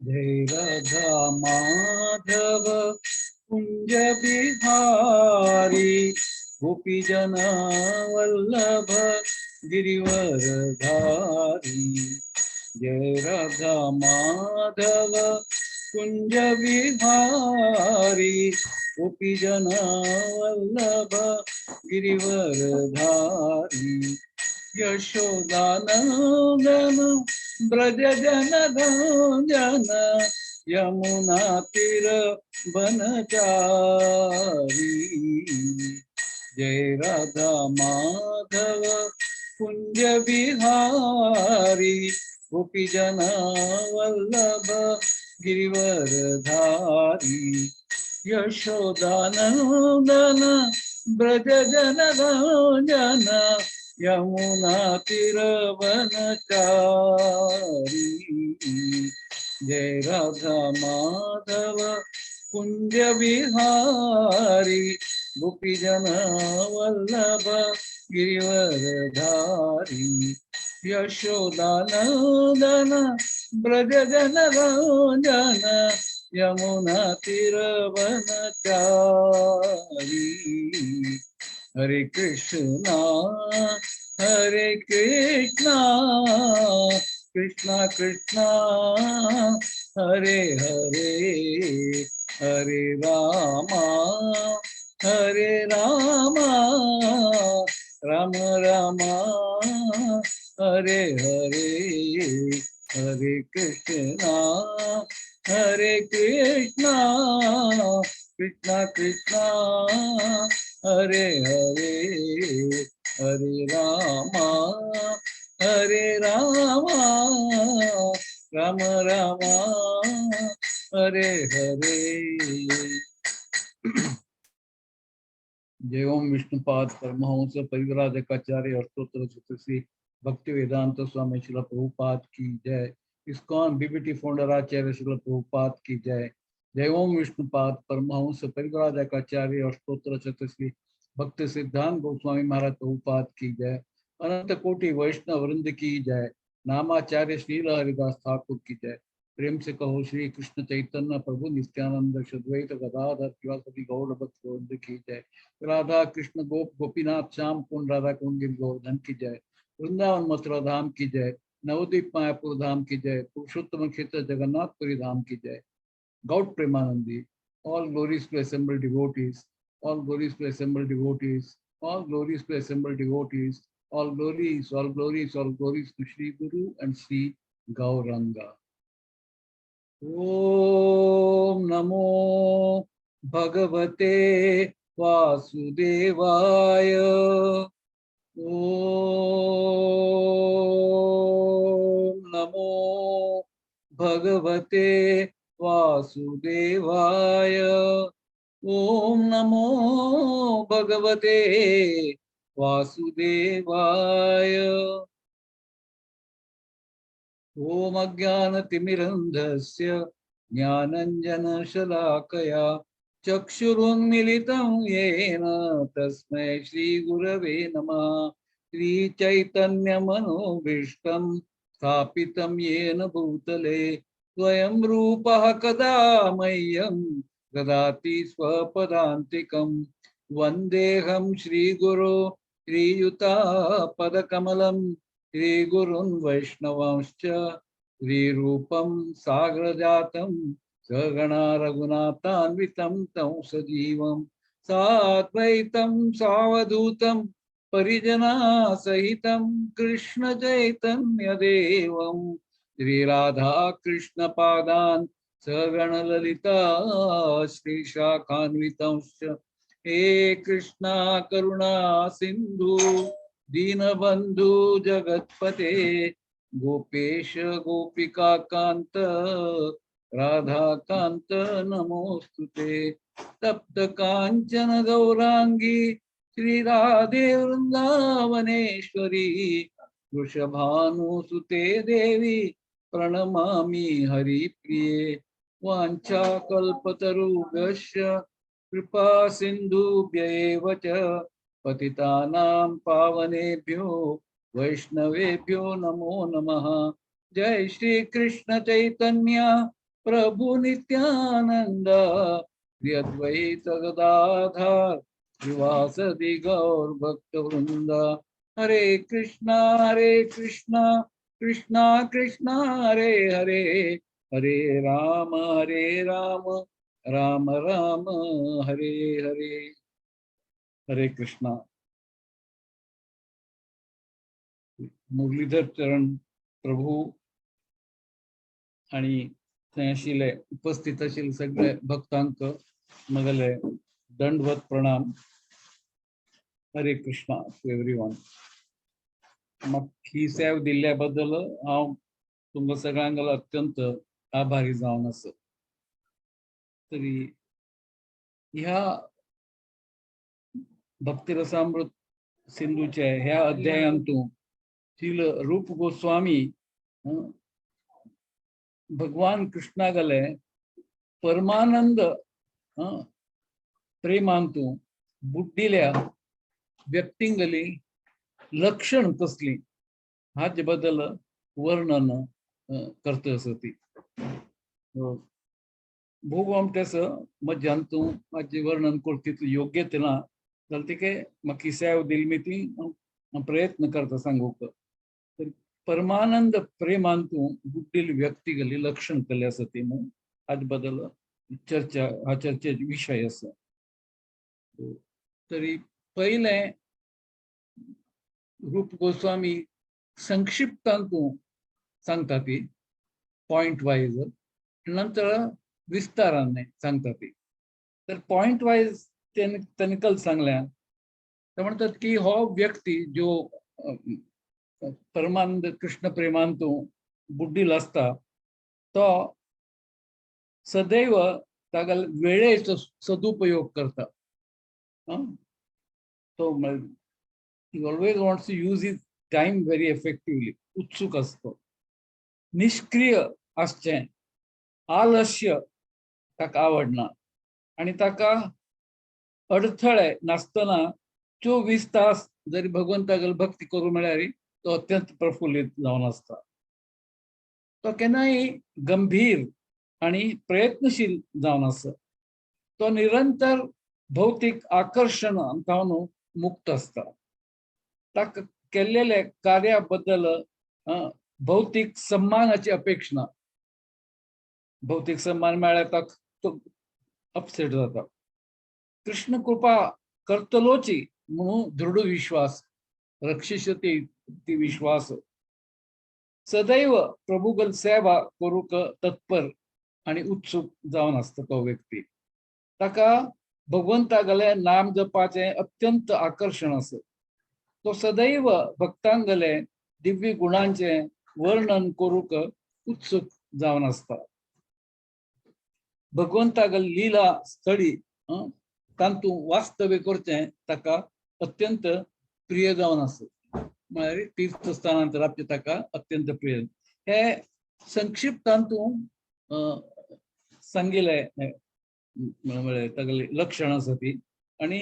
जय राधा माधव कुंज बिहारी, गोपी जन वल्लभ गिरिवरधारी। जय राधा माधव कुंज बिहारी, गोपी जन वल्लभ गिरिवरधारी। यशोदानंदन ब्रज जन रंजन, यमुना तीर बनचारी। जय राधा माधव कुंज बिहारी, गोपी जन वल्लभ गिरिवरधारी। यशोदानंदन ब्रज जन रंजन, यमुना तीर बनचारी। जय राधा माधव कुंज बिहारी, गोपी जन वल्लभ गिरिवरधारी। यशोदानंदन ब्रज जन रंजन, यमुना तीर बनचारी। हरे कृष्णा हरे कृष्णा कृष्णा कृष्णा हरे हरे, हरे रामा हरे रामा राम रामा हरे हरे। हरे कृष्णा हरे कृष्णा कृष्णा कृष्णा हरे हरे, हरे रामा हरे रामा राम रामा हरे हरे। जय ओम विष्णुपाद परमहंस परिव्राजकाचार्य अष्टोत्तर चतुर्थी भक्ति वेदांत स्वामी श्रील प्रभुपाद की जय। इस्कॉन बीबीटी फाउंडर आचार्य श्रील प्रभुपाद की जय। जय ओम विष्णुपाद परमहंस परिव्राजकाचार्य अष्टोत्तर चतुर्थी भक्ति सिद्धांत गोस्वामी महाराज प्रभुपाद की जय। अनंत कोटि वैष्णव वृंद की जय। नामाचार्य श्रील हरिदास ठाकुर की जय। प्रेम से कहो श्री कृष्ण चैतन्य प्रभु नित्यानंद अद्वैत गदाधर शिवासादि गौड़ भक्त वृंद की जय। राधा कृष्ण गोप गोपीनाथ श्याम कुंड राधा कुंड गिर गोवर्धन की जय। वृंदावन मथुरा धाम की जय। नवद्वीप मायापुर धाम की जय। पुरुषोत्तम क्षेत्र जगन्नाथपुरी धाम की जय। Gaur Premanandi. All glories to assembled devotees, all glories to assembled devotees, all glories to assembled devotees, all glories, all glories, all glories to Shri Guru and Shri Gauranga. Om Namo Bhagavate Vasudevaya. Om Namo Bhagavate Vasudevaya. Om Namo Bhagavate Vasudevaya. Om Ajnanaतिmirandhasya Jnananjanashalakaya Chakshurunmilitam yena tasmai Shri Gurave Namah. Shri Chaitanya Manobhishtam Sthapitam yena bhutale Swayam rupah kada mayyam dadati swapadantikam. Vandeham Shri Guru Shri Yuta Padakamalam Shri Gurun Vaishnavamscha Shri Rupam Sagrajatam Sagana Raghunathanvitam Tam Sajivam Satvaitam Savadhutam Parijana Sahitam Krishna Chaitanya Devam Shri Radha Krishna Padan Sagana Lalita Shri Shakhanvitamscha. He Krishna Karuna Sindhu Deenabandhu Jagatpate Gopesh Gopika Kanta Radha Kanta Namostute. तप्त कांचन गौरांगी श्री राधे वृंदावनेश्वरी। वृषभानुसुते देवी प्रणमामि हरिप्रिये। वाञ्छाकल्पतरुभ्यश्च कृपा सिन्धुभ्य एव च पतितानां पावनेभ्यो वैष्णवेभ्यो नमो नमः। जय श्री कृष्ण चैतन्य प्रभु नित्यानंद श्री अद्वैत गदाधर श्रीवासादि गौर भक्त वृंद। हरे कृष्णा कृष्णा कृष्णा हरे हरे, हरे राम राम राम हरे हरे। हरे कृष्णा। मुरलीधर चरण प्रभू आणि थंय आशिल्ले उपस्थित आशिल्ले सगळे भक्तांक म्हगेले दंडवत प्रणाम। Hare Krishna to everyone. म्हाका ही सेवा दिल्ल्या बद्दल हांव तुमकां सगळ्यांक अत्यंत आभारी जावन आसा। तरी ह्या भक्तिरसामृत सिंधूचे ह्या अध्यायांतू श्रील रूप गोस्वामी भगवान कृष्णागले परमानंद प्रेमांतू बुड्डिल्या व्यक्तिंगली लक्षण कसली हाचे बद्दल वर्णन करता आसा ती। भोग आमटेस मज्जांतू हाचें वर्णन करता तितलें योग्य ना जाल्यार तिके म्हाका सेव दिली मी ती हांव प्रयत्न करता सांगूंक। तर परमानंद प्रेमांतू बुड्डील व्यक्तिगली लक्षण केल्ले आसा ती म्हणून हाचे बद्दल चर्चा हा चर्चेचो विशय आसा। तरी पयलें रूप गोस्वामी संक्षिप्तांतू सांगता ती पॉयंट वायज, नंतर विस्तारान सांगता ती। तर पॉयंट वायज तेणे कल सांगल्या, ते म्हणटात की हो व्यक्ती जो परमानंद कृष्ण प्रेमांतू बुड्डील आसता तो सदैव तागेले वेळेचो सदुपयोग करता। तो he always wants to use his time very effectively. उत्सुक असतो, निष्क्रिय आसचें, आलस्य ताका आवडना आनी ताका अडथळे नासतना 24 तास जरी भगवंतागेर भक्ती करूं म्हळ्यार तो अत्यंत प्रफुल्लित जावन आसता। तो केन्नाय गंभीर आनी प्रयत्नशील जावन आसा। तो निरंतर भौतीक आकर्शण जावन मुक्त आसता। ताका केल्लेल्या कार्या बद्दल भौतीक सन्मानाची अपेक्षा ना। भौतीक सन्मान मेळ्ळ्यार ताका तो अपसेट जाता। कृष्ण कृपा करतलोची म्हणून दृढ विश्वास, रक्षिष्यती ती विश्वास, सदैव प्रभुगल सेवा करूंक तत्पर आनी उत्सुक जावन आसता तो व्यक्ती। ताका भगवंतागले नाम जपाचें अत्यंत आकर्शण आसा। तो सदैव भक्तांगले दिव्य गुणांचें वर्णन करूंक उत्सुक जावन आसता। भगवंतागल लीला स्थळी तांतू वास्तव्य करचें ताका अत्यंत प्रिय जावन आसा। म्हळ्यार तीर्थस्थानांत रावचें ताका अत्यंत प्रिय। हे संक्षिप्तांतू सांगिल्लें म्हळ्यार तागेली लक्षण आसा ती आनी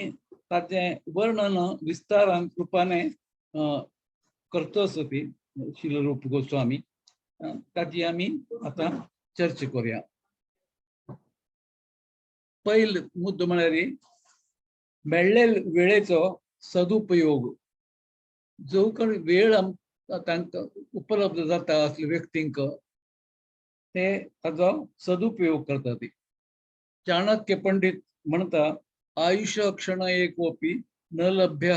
ताचें वर्णन विस्तारान कृपाने करता आसा ती श्रील रूप गोस्वामी। ताची आमी आतां चर्चा करुया। पयल मुद्दो म्हळ्यार मेळ्ळे वेळेचो सदुपयोग। जो कोण वेळ तांकां उपलब्ध जाता असले व्यक्तींक ते ताचो सदुपयोग करता ती। चाणक्य पंडित म्हणटा आयुष्य क्षण एकोपी न लभ्य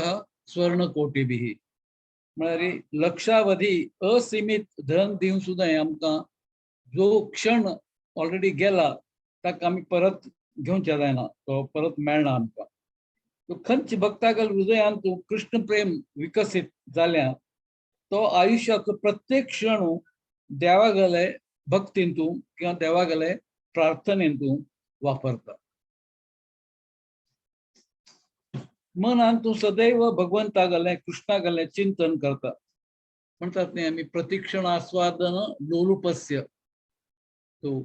स्वर्णकोटिभिः। म्हळ्यार लक्षावधी असीमित धन दिवन सुद्दां आमकां जो क्षण ऑलरेडी गेला ताका आमी परत घेवचें जायना, तो परत मेळना आमकां। तो खंयच्या भक्तागेर हृदयांत कृष्ण प्रेम विकसीत जाल्या तो आयुष्याचो प्रत्येक क्षण देवागेले भक्तींतू किंवा देवागेले प्रार्थनेंतू वापरता। मनान तूं सदैव भगवंता गेलें कृष्णा गेलें चिंतन करता. म्हणतात न्ही आमी प्रतिक्षण आस्वादन लोलुपस्य. तो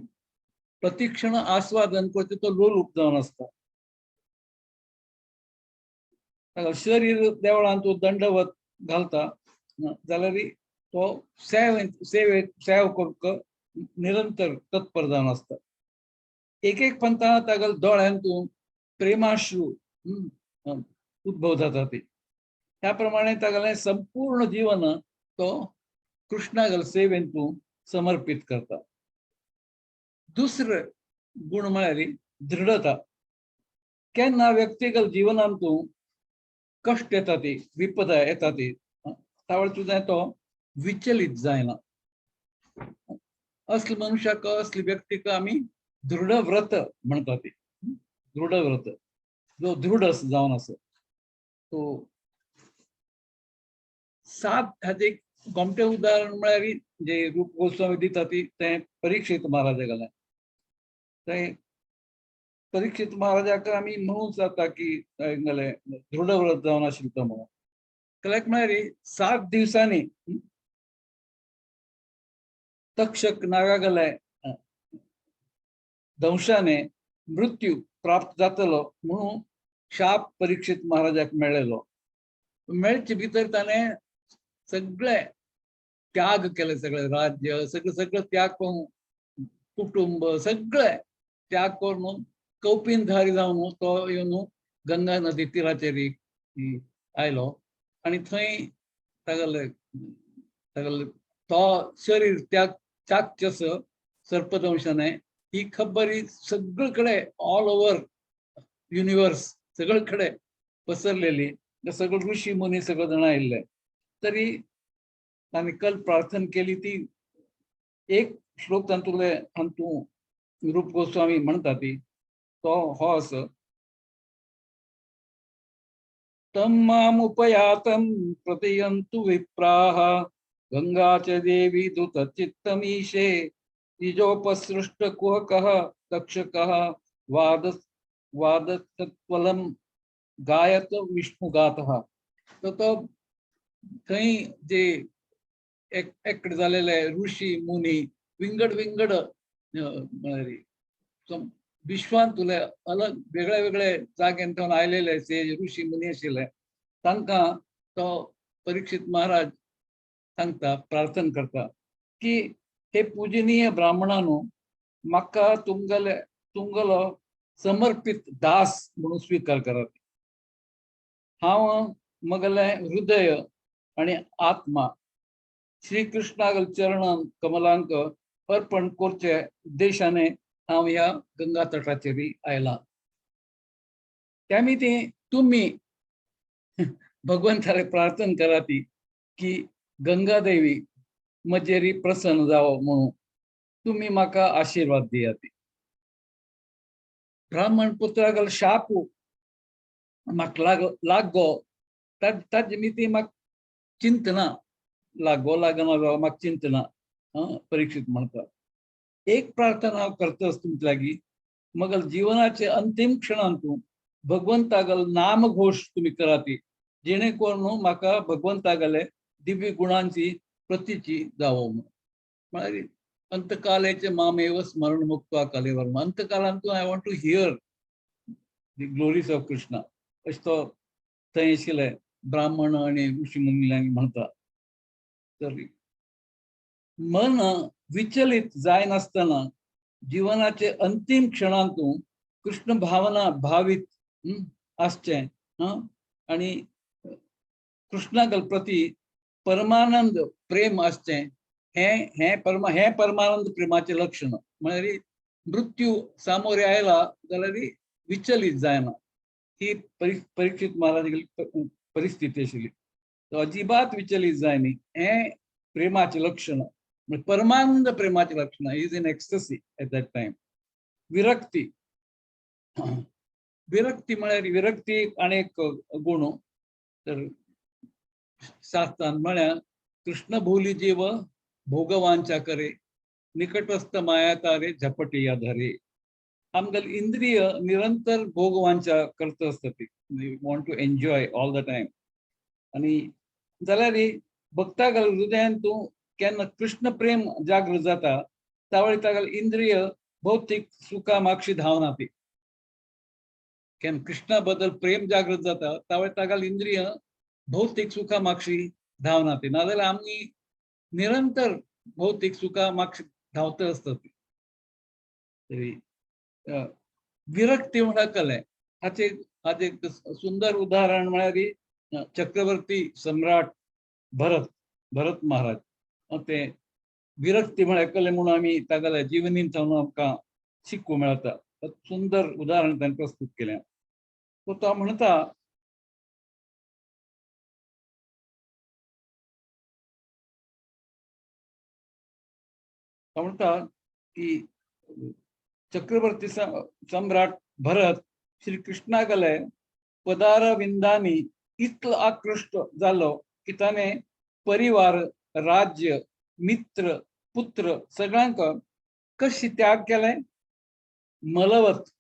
प्रतिक्षण आस्वादन करता तो लोलूप जावन आसता. शरीर देवळान तूं दंडवत घालता जाल्यार तो सेव सेवे सेव करूंक निरंतर तत्पर जावन आसता. एक एक पंथा तागेल्या दोळ्यांतून प्रेमाश्रू उद्भव जाता ती. त्या प्रमाणे तागेलें संपूर्ण जीवन तो कृष्णागल सेवेंतून समर्पित करता. दुसरें गुण म्हळ्यार दृढता. केन्ना व्यक्तिगत जीवनांतून कश्ट येता ती विपदा येता ती त्या सुद्दां तो विचलित जायना. असले मनुष्याक असले व्यक्तीक आमी दृढव्रत म्हणटा ती. दृढव्रत जो दृढ जावन आसा. तो सात हाजें एक गोमटें उदाहरण म्हळ्यार जे रूप गोस्वामी दिता ती तें परीक्षित महाराजा गेलें. तें परीक्षित महाराजाक आमी म्हणूंक जाता की गेले दृढव्रत जावन आशिल्लो तो म्हणून. कलेक्ट म्हळ्यार 7 दिवसांनी तक्षक नागा गेले दंशाने मृत्यू प्राप्त जातलो म्हणून शाप परीक्षित महाराजाक मेळ्ळेलो. मेळचे भितर ताणें सगळे त्याग केले, सगळे राज्य सगळं सगळं त्याग करून कुटुंब सगळे त्याग करून कौपिनधारी जावन तो येवन गंगा नदी तिराचेर आयलो आनी थंय तागेले तागेले तो शरीर त्याग त्यागचेस सर्पदंशाने ही खबर सगळीकडे ऑल ओव्हर युनिवर्स सगळीकडे पसरलेली. सगळे ऋषी मुनी सगळे जण आयिल्ले. तरी तांणी कल प्रार्थना केली ती एक श्लोक तातूंतले हातूंत रूप गोस्वामी म्हणटा ती तो हो आसा. तं मामुपयातं प्रतियन्तु विप्राः गंगा च देवी धृतचित्तमीशे निजोपसृष्ट कुहकः तक्षकः वाद वादत्वलं गायत विष्णुगातः. तर तो थंय जे एक एकटे जालेले ऋषी मुनी विंगड विंगड म्हळ्यार विश्वांतुले अलग वेगळे वेगळे जाग्यान आयलेले ते ऋषी मुनी आशिल्ले तांकां तो परीक्षित महाराज सांगता प्रार्थना करता की हे पूजनीय ब्राह्मणानो म्हाका तुमगेले तुमगेलो समर्पित दास म्हणून स्वीकार करात. हांव मगलें हृदय आनी आत्मा श्री कृष्णागल चरण कमलांक अर्पण करचे उद्देशाने हांव ह्या गंगा तटाचेर आयला. त्यामी ती तुमी भगवंताले प्रार्थना कराती की गंगा देवी म्हजेरी प्रसन्न जावो म्हणून तुमी म्हाका आशिर्वाद दियात. ब्राह्मण पुत्रागल शाप म्हाका लागो ताजे मिती म्हाका चिंतना लागो लागना जावो म्हाका चिंतना परीक्षित म्हणटा. एक प्रार्थना हांव करताच तुमचे लागीं मगल जीवनाचे अंतिम क्षणांतून भगवंतागल नामघोष तुमी कराती जेणे करून म्हाका भगवंतागले दिव्य गुणांची प्रतीची जावो म्हणून. म्हळ्यार अंतकालेचे मामेव स्मरण मुक्त्वा कलेवरम. अंतकालांतून I want to hear the glories of Krishna अशें तो थंय आशिल्ले ब्राह्मण आनी ऋषी मुनी म्हणटा. तर मन विचलित जायनासतना जीवनाचे अंतिम क्षणांतून कृष्ण भावना भावित आसचें आनी कृष्णागल प्रती परमानंद प्रेम आसचें हें हें परमा हें परमानंद प्रेमाचें लक्षण. म्हळ्यार मृत्यू सामोरे आयला जाल्यार विचलित जायना. ही परीक्षित महाराज परिस्थिती आशिल्ली. तो अजिबात विचलित जायनी हें प्रेमाचें लक्षण, परमानंद प्रेमाचें लक्षण. Is in ecstasy at that time. विरक्ती. विरक्ती म्हळ्यार विरक्ती आनी एक गुण. तर शास्त्रान म्हळ्यार कृष्ण भोली जीव भोगवांचा करे निकटस्थ माया तारे झपटिया धरे. आमगेले इंद्रिय निरंतर भोगवांच्या करत आसता ती, want to enjoy all the time. आनी जाल्यार भक्तागेल्या हृदयान तूं केन्ना कृष्ण प्रेम जागृत जाता त्यावेळी तागेले इंद्रिय भौतिक सुखा मागशी धांवना ती. केन्ना कृष्णा बद्दल प्रेम जागृत जाता त्यावेळी तागेले इंद्रिय भौतिक सुखा मागशी धांवना ती. नाजाल्यार आमी निरंतर भौतिक सुखा मागशी धांवत आसता ती. तरी विरक्ती म्हळ्यार कलें हाचे हाजें एक सुंदर उदाहरण म्हळ्यार चक्रवर्ती सम्राट भरत, भरत महाराज. ते विरक्ती म्हळ्यार कलें म्हणून आमी तागेल्या जिवनीन सावन आमकां शिकूंक मेळटा. सुंदर उदाहरण ताणें प्रस्तुत केलें. तो म्हणटा, तो म्हणटा की चक्रवर्ती सम्राट भरत श्री कृष्णागेले पदारविंदांनी इतलो आकृष्ट जालो की ताणें परिवार, राज्य, मित्र, पुत्र सगळ्यांक कशी त्याग केले. मलवत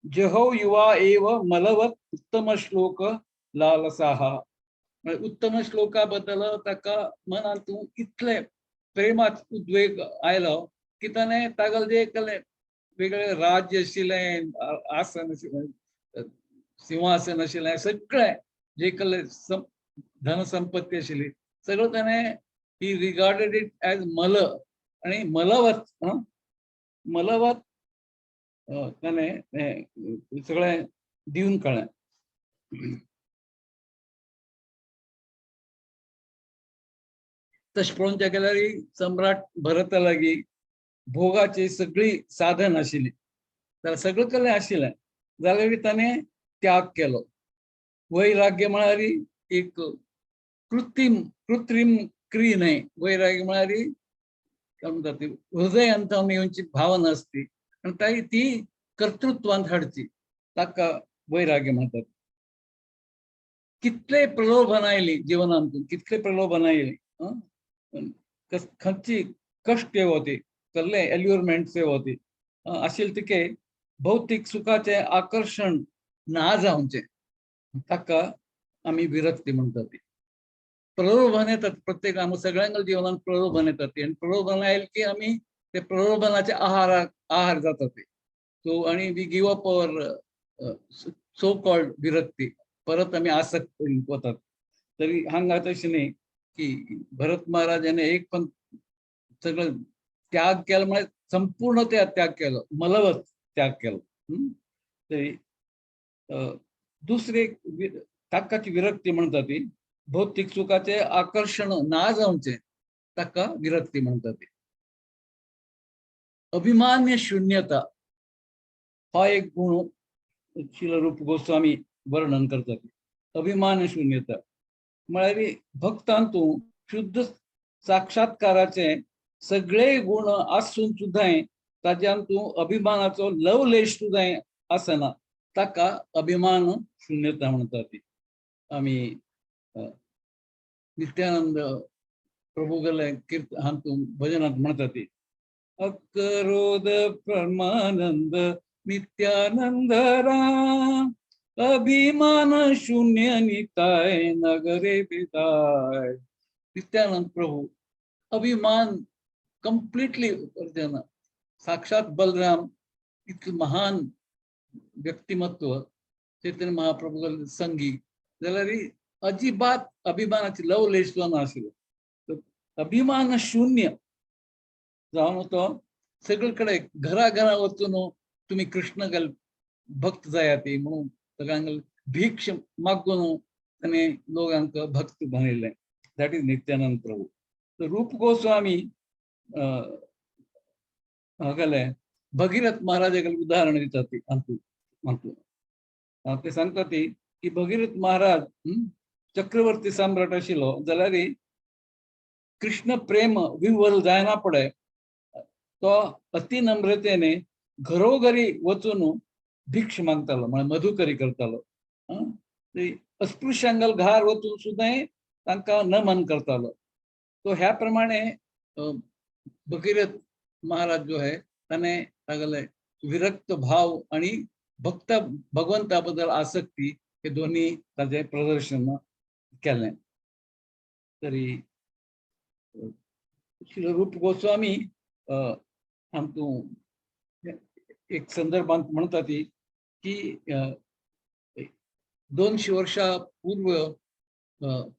जहो युवा एव मलवत उत्तम श्लोक लालसाहा. उत्तम श्लोका बद्दल ताका मनांत तूं इतले प्रेमात उद्वेग आयलो की ताणें तागेलें जे केलें वेगळे राज्य आशिल्लें, आसन आशिल्लें, सिंहासन आशिल्लें, सगळें जे केलें धनसंपत्ती आशिल्ली सगळं ताणें ही रिगार्डेड it as मल आनी मलवत, मलवत ताणें सगळें दिवन कळ्ळें. तशें पळोवंक गेल्यार सम्राट भरता लागीं भोगाची सगळी साधन आशिल्ली, जाल्यार सगळें कडेन आशिल्लें, जाल्यार ताणें त्याग केलो. वैराग्य म्हळ्यार एक कृत्रिम कृत्रिम क्रिया न्हय. वैराग्य म्हळ्यार काय म्हणटा ती हृदयांत येवची भावना आसती आनी ती कर्तृत्वांत हाडची, ताका वैराग्य म्हणटात. कितले प्रलोभन आयली जिवनांत, कितले प्रलोभन आयली, खंयची कश्ट येवती, कसले एल्युरमेंट्स येवती आशिल्ले तिके भौतीक सुखाचें आकर्शण ना जावचें, ताका आमी विरक्ती म्हणटात. ती प्रलोभन येतात प्रत्येक आमकां सगळ्यांक जिवनांत प्रलोभन येतात आनी प्रलोभन आयलें की आमी ते प्रलोभनाचे आहार जाता ते. सो आनी we give up our so called विरक्ती, परत आमी आसक्त वतात. तरी हांगा तशें न्ही की भरत महाराजाने एक पण सगळं त्याग केला, म्हळ्यार संपूर्ण ते त्याग केलो, मलवत त्याग केलो. तरी दुसरे ताकाची विरक्ती म्हणटा ती भौतिक सुखाचे आकर्शण ना जावचें, ताका विरक्ती म्हणटा ती. अभिमान्य शून्यता हा एक गुण श्रील रूप गोस्वामी वर्णन करतात. अभिमान शून्यता म्हळ्यार भक्तांतू शुद्ध साक्षात्काराचे सगळे गुण आसून सुद्दां ताज्यांतू अभिमानाचो लवलेश सुद्दां आसना, ताका अभिमान शून्यता म्हणटात ती. आमी नित्यानंद प्रभू गेले कीर्त हातूंत भजनांत म्हणटा ती, अकरोध परमानंद नित्यानंद राम अभिमान शून्य निताय नगरे विदाय. नित्यानंद प्रभू अभिमान कंप्लिटली वर्जना. साक्षात बलराम इतलें महान व्यक्तिमत्व चैतन्य महाप्रभू संगी जाल्यार अजिबात अभिमानाची लवलेश सुद्दां नाशिल्लो. अभिमान शून्य जावन तो सगळे कडेन घरा घरा वचून तुमी कृष्ण भक्त जायात म्हणून सगळ्यांक भीक्ष मागून ताणें लोकांक भक्त बनयलें. That is Nityanand Prabhu. Rupa Goswami हागेले Bhagirath महाराजागेलें उदाहरण दितात ती हातूंत हातूंत ते सांगता ती की भगीरथ महाराज चक्रवर्ती सम्राट आशिल्लो जाल्यार कृष्ण प्रेम विव्हल जायना पडे तो अति नम्रतेने घरोघरी वचून भिक्ष मागतालो, म्हळ्यार मधुकरी करतालो. अस्पृश्यांगल घार वचून सुद्दां तांकां नमन करतालो. तो ह्या प्रमाणे भगीरथ महाराज जो आहे ताणें तागेले विरक्त भाव आणि भक्त भगवंता बद्दल आसक्ती हे दोन्ही ताजें प्रदर्शन केलें. तरी श्री रूप गोस्वामी आमतूं एक संदर्भात म्हणटा ती की 200 वर्षां पूर्व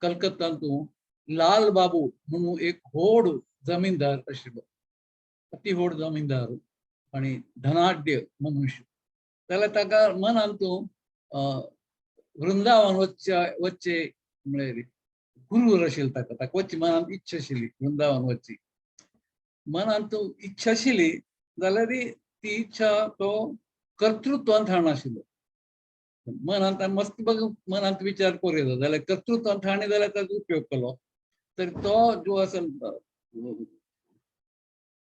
कलकत्तांतू लाल बाबू म्हणून एक व्हड जमीनदार आशिल्लो, अति व्हड जमीनदार आणि धनाढ्य मनुष्य. जाल्यार ताका मनांतू वृंदावन वच्चे वच्चे म्हळ्यार गुरूर आशिल्लो ताका, ताका वच्ची मनांत इच्छा आशिल्ली वृंदावन वच्ची. मनांत इच्छा आशिल्ली जाल्यार ती इच्छा तो कर्तृत्वान हाडनाशिल्लो. मनांत मस्त बघ मनांत विचार करूं येता जाल्यार कर्तृत्वान हाडनी जाल्यार ताचो उपयोग केलो. तर तो जो आसा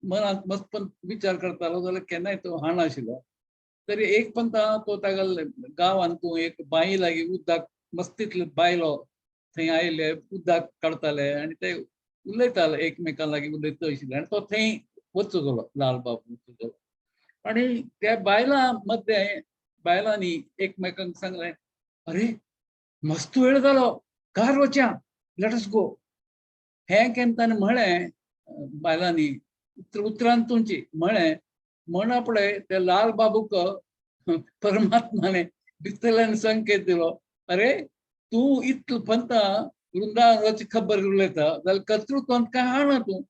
मनांत मस्त पण विचार करतालो जाल्यार केन्नाय तो हाडनाशिल्लो. तरी एक पण तो तागेले गांवांत तूं एक बांय लागीं उदक मस्तीतले बायलो थंय आयिल्ले उदक काडटाले आनी ते उलयताले एकमेकां लागीं उलयता आशिल्ले आनी तो थंय वचूं गेलो, लाल बाबू वचूं गेलो. आनी त्या बायलां मदें बायलांनी एकमेकांक सांगलें, अरे मस्त वेळ जालो, घार वचया, let us गो. हें केन्ना ताणें म्हळें बायलांनी उतरान तुमची म्हळें म्हण पळय त्या लाल बाबूक परमात्माने भितरल्यान संकेत दिलो, अरे तूं इतलो पंता वृंदावनाची खबर उलयता जाल्यार कर्तृत्वान काय हाडना तूं,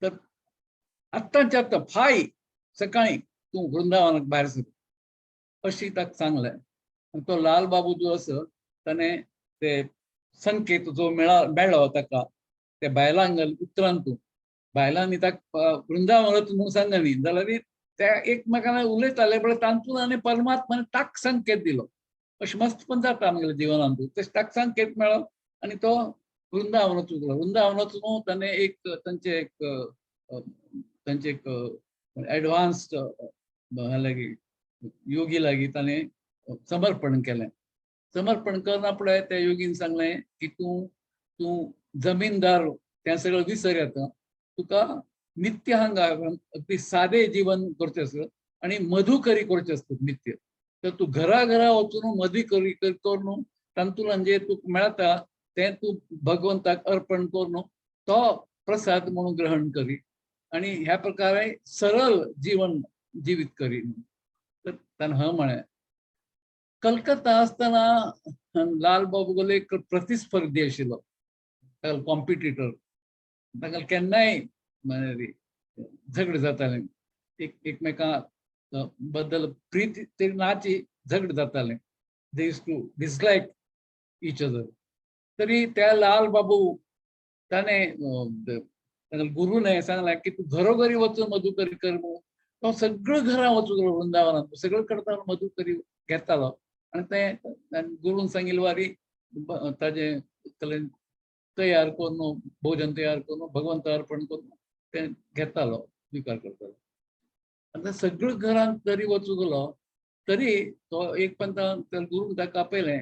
तर आत्तांच्या आत्तां फाय सकाळी तूं वृंदावनाक भायर सर अशी ताका सांगलें. आनी तो लाल बाबू जो आसा ताणें ते संकेत जो मेळ्ळो ताका त्या बायलांक उतरान तूं बायलांनी ताका वृंदावनात म्हणून सांगनी जाल्यार त्या एकमेकांना उलयताले पळय तातूंत आनी परमात्माने ताक संकेत दिलो. अशें मस्त पण जाता आमगेल्या जिवनांत तशें ताका संकेत मेळ्ळो आनी तो वृंदावनात वचलो. वृंदावनात ताणें एक तांचे एक तांचे एक एडवान्स्ड लागीं योगी लागीं ताणें समर्पण केलें. समर्पण करना पळय त्या योगीन सांगलें की तूं तूं जमीनदार तें सगळें विसर येता, तुका नित्य हांगा अगदी सादे जीवन करचें आसता आनी मधुकरी करचें आसता नित्य, तर तूं घरा घरा वचून मधुकरी करून तातूंतल्यान जे तुका मेळटा तें तूं भगवंताक अर्पण करून तो प्रसाद म्हणून ग्रहण करी आनी ह्या प्रकारे सरळ जीवन जिवीत करी. तर ताणें ह म्हळें. कलकत्ता आसतना लाल बाबू एक प्रतिस्पर्धी आशिल्लो, कॉम्पिटिटर, ताका केन्नाय झगडे जातालें, एकमेकां बद्दल प्रीती तरी नाची झगडे जातालें, they used to dislike each other. तरी त्या लाल बाबू ताणें गुरुने सांगलें की तूं घरोघरी वचून मधुकरी कर म्हणून, तो सगळं घरां वचूंक लागलो वृंदावनात, सगळं करतालो मधुकरी घेतालो आनी तें गुरून सांगिल्ले वारी ताजें तयार करून भोजन तयार करून भगवंत अर्पण करून तें घेतालो, स्विकार करतालो. आतां सगळं घरांत तरी वचूंक गेलो तरी तो एक पण गुरून ताका आपयलें,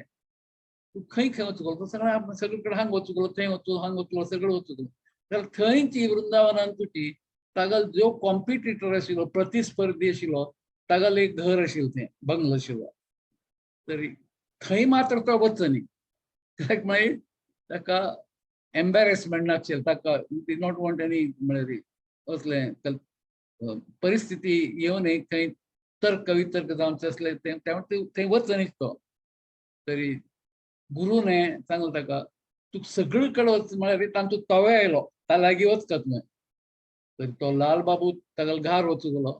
तूं खंय खंय वचूंक गेलो, तो सगळें सगळे कडेन हांग वचूंक गेलो, थंय वचूं हांग वचूं सगळें वचूंक गेलो. जाल्यार थंयची वृंदावनान तुजी तागेलो जो कॉम्पिटिटर आशिल्लो प्रतिस्पर्धी आशिल्लो तागेलें एक घर आशिल्लें तें बंगलो आशिल्लो, तरी थंय मात्र तो वचनी, कित्याक मागीर ताका एम्बेरसमेंट नाशिल्लें, ताका did not want any म्हळ्यार असलें परिस्थिती येवन एक थंय तर्क वितर्क जावचें आसलें तें थंय वचनीच तो. तरी गुरुने सांगलें ताका तूं सगळे कडेन वच म्हळ्यार तांचो तवे आयलो ता लागीं वचका तुवें. तर तो लाल बाबू तागेलो घार वचूंक गेलो,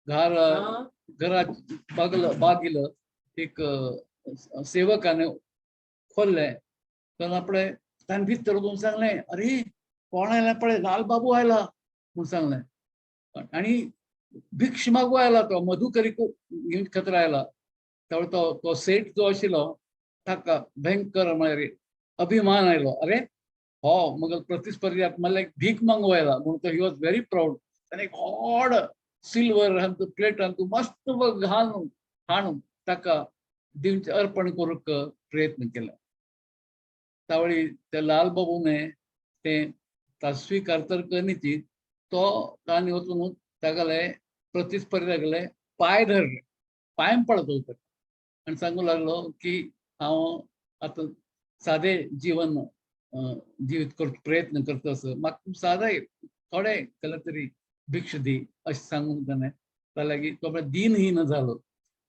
घार घरात बागील एक सेवकाने खोल्लें, तेन्ना पळय ताणें भितर वचून सांगलें, अरे कोण आयला पळय, लाल बाबू आयला म्हूण सांगलें. आनी भिक्ष मागू आयला तो मधुकरी घेवन खातीर आयला. त्यावेळी तो तो सेठ जो आशिल्लो ताका भयंकर म्हळ्यार अभिमान आयलो, अरे हो मग प्रतिस्पर्धी म्हणल्यार भीक मागू आयला म्हणून तो he was very proud. ताणें एक व्हड सिल्वर हांतू प्लेट हांतू मस्त घालून हाणून ताका दिवचे अर्पण करूंक प्रयत्न केलो. त्यावेळी त्या लाल बाबूने ते स्वीकार तर करण्याची तो ताणें वचून तागेले प्रतिस्पर्ध्यागेले पाय धरले, पांय पडत होतो आनी सांगू लागलो की हांव आतां सादे जीवन जिवीत करचो प्रयत्न करता आसा, म्हाका सादे थोडे केल्यार तरी भिक्षा दी अशें सांगून ताणें ताका लागीं तो म्हळ्यार दिनहीन जालो.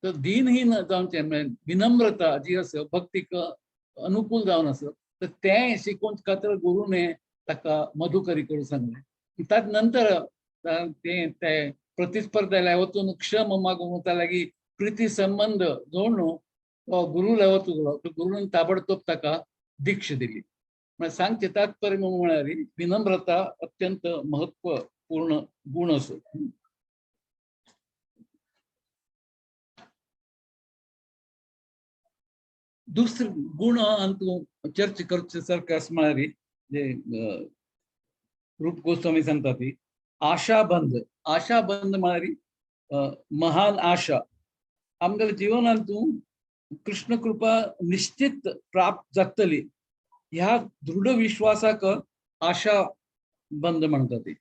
तर दिनहीन जावचें म्हळ्यार विनम्रता जी आसा भक्तीक अनुकूल जावन आसा, तर तें शिकोवचे खातीर गुरूने ताका मधुकरी करूं सांगलें. ताचे नंतर तें ते प्रतिस्पर्धेला वचून क्षम मागून त्या लागीं प्रिती संबंद जोडून तो गुरूला वचूंक लागलो. तो गुरून ताबडतोब ताका दीक्षा दिली. म्हळ्यार सांगचें तात्पर्य म्हळ्यार विनम्रता अत्यंत महत्वपूर्ण गुण आसा. दुसरे गुण अंतू चर्चा करचे सारखे आसा म्हळ्यार जे रूप गोस्वामी सांगता ती आशाबंध. आशाबंध म्हळ्यार महान आशा. आमगेल्या जिवनांतू कृष्ण कृपा निश्चित प्राप्त जातली ह्या दृढ विश्वासाक आशा बंद म्हणटा ती.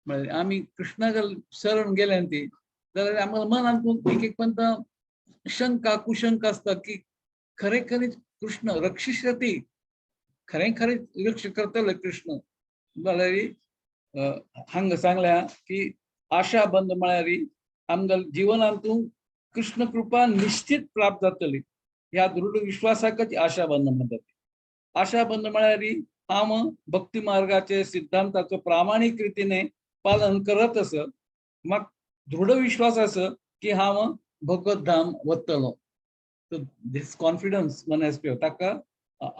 म्हळ्यार आमी कृष्णाक शरण गेले ती जाल्यार आमकां मनांत एक एक पंत शंका कुशंका आसता की खरें खरेंच कृष्ण रक्षिष्यती, खरें खरें रक्ष करतले कृष्ण. जाल्यार हांगा सांगल्या की आशा बंद म्हळ्यार आमकां जिवनांतू कृष्ण कृपा निश्चित प्राप्त जातली ह्या दृढ विश्वासाकच आशा बंद म्हणटात. आशा बंद म्हळ्यार हांव भक्ती मार्गाचे सिद्धांताचो प्रामाणीक रितीने पालन करत आसा, म्हाका दृढ विश्वास आसा की हांव भगवत धाम वतलो. This confidence one has to, ताका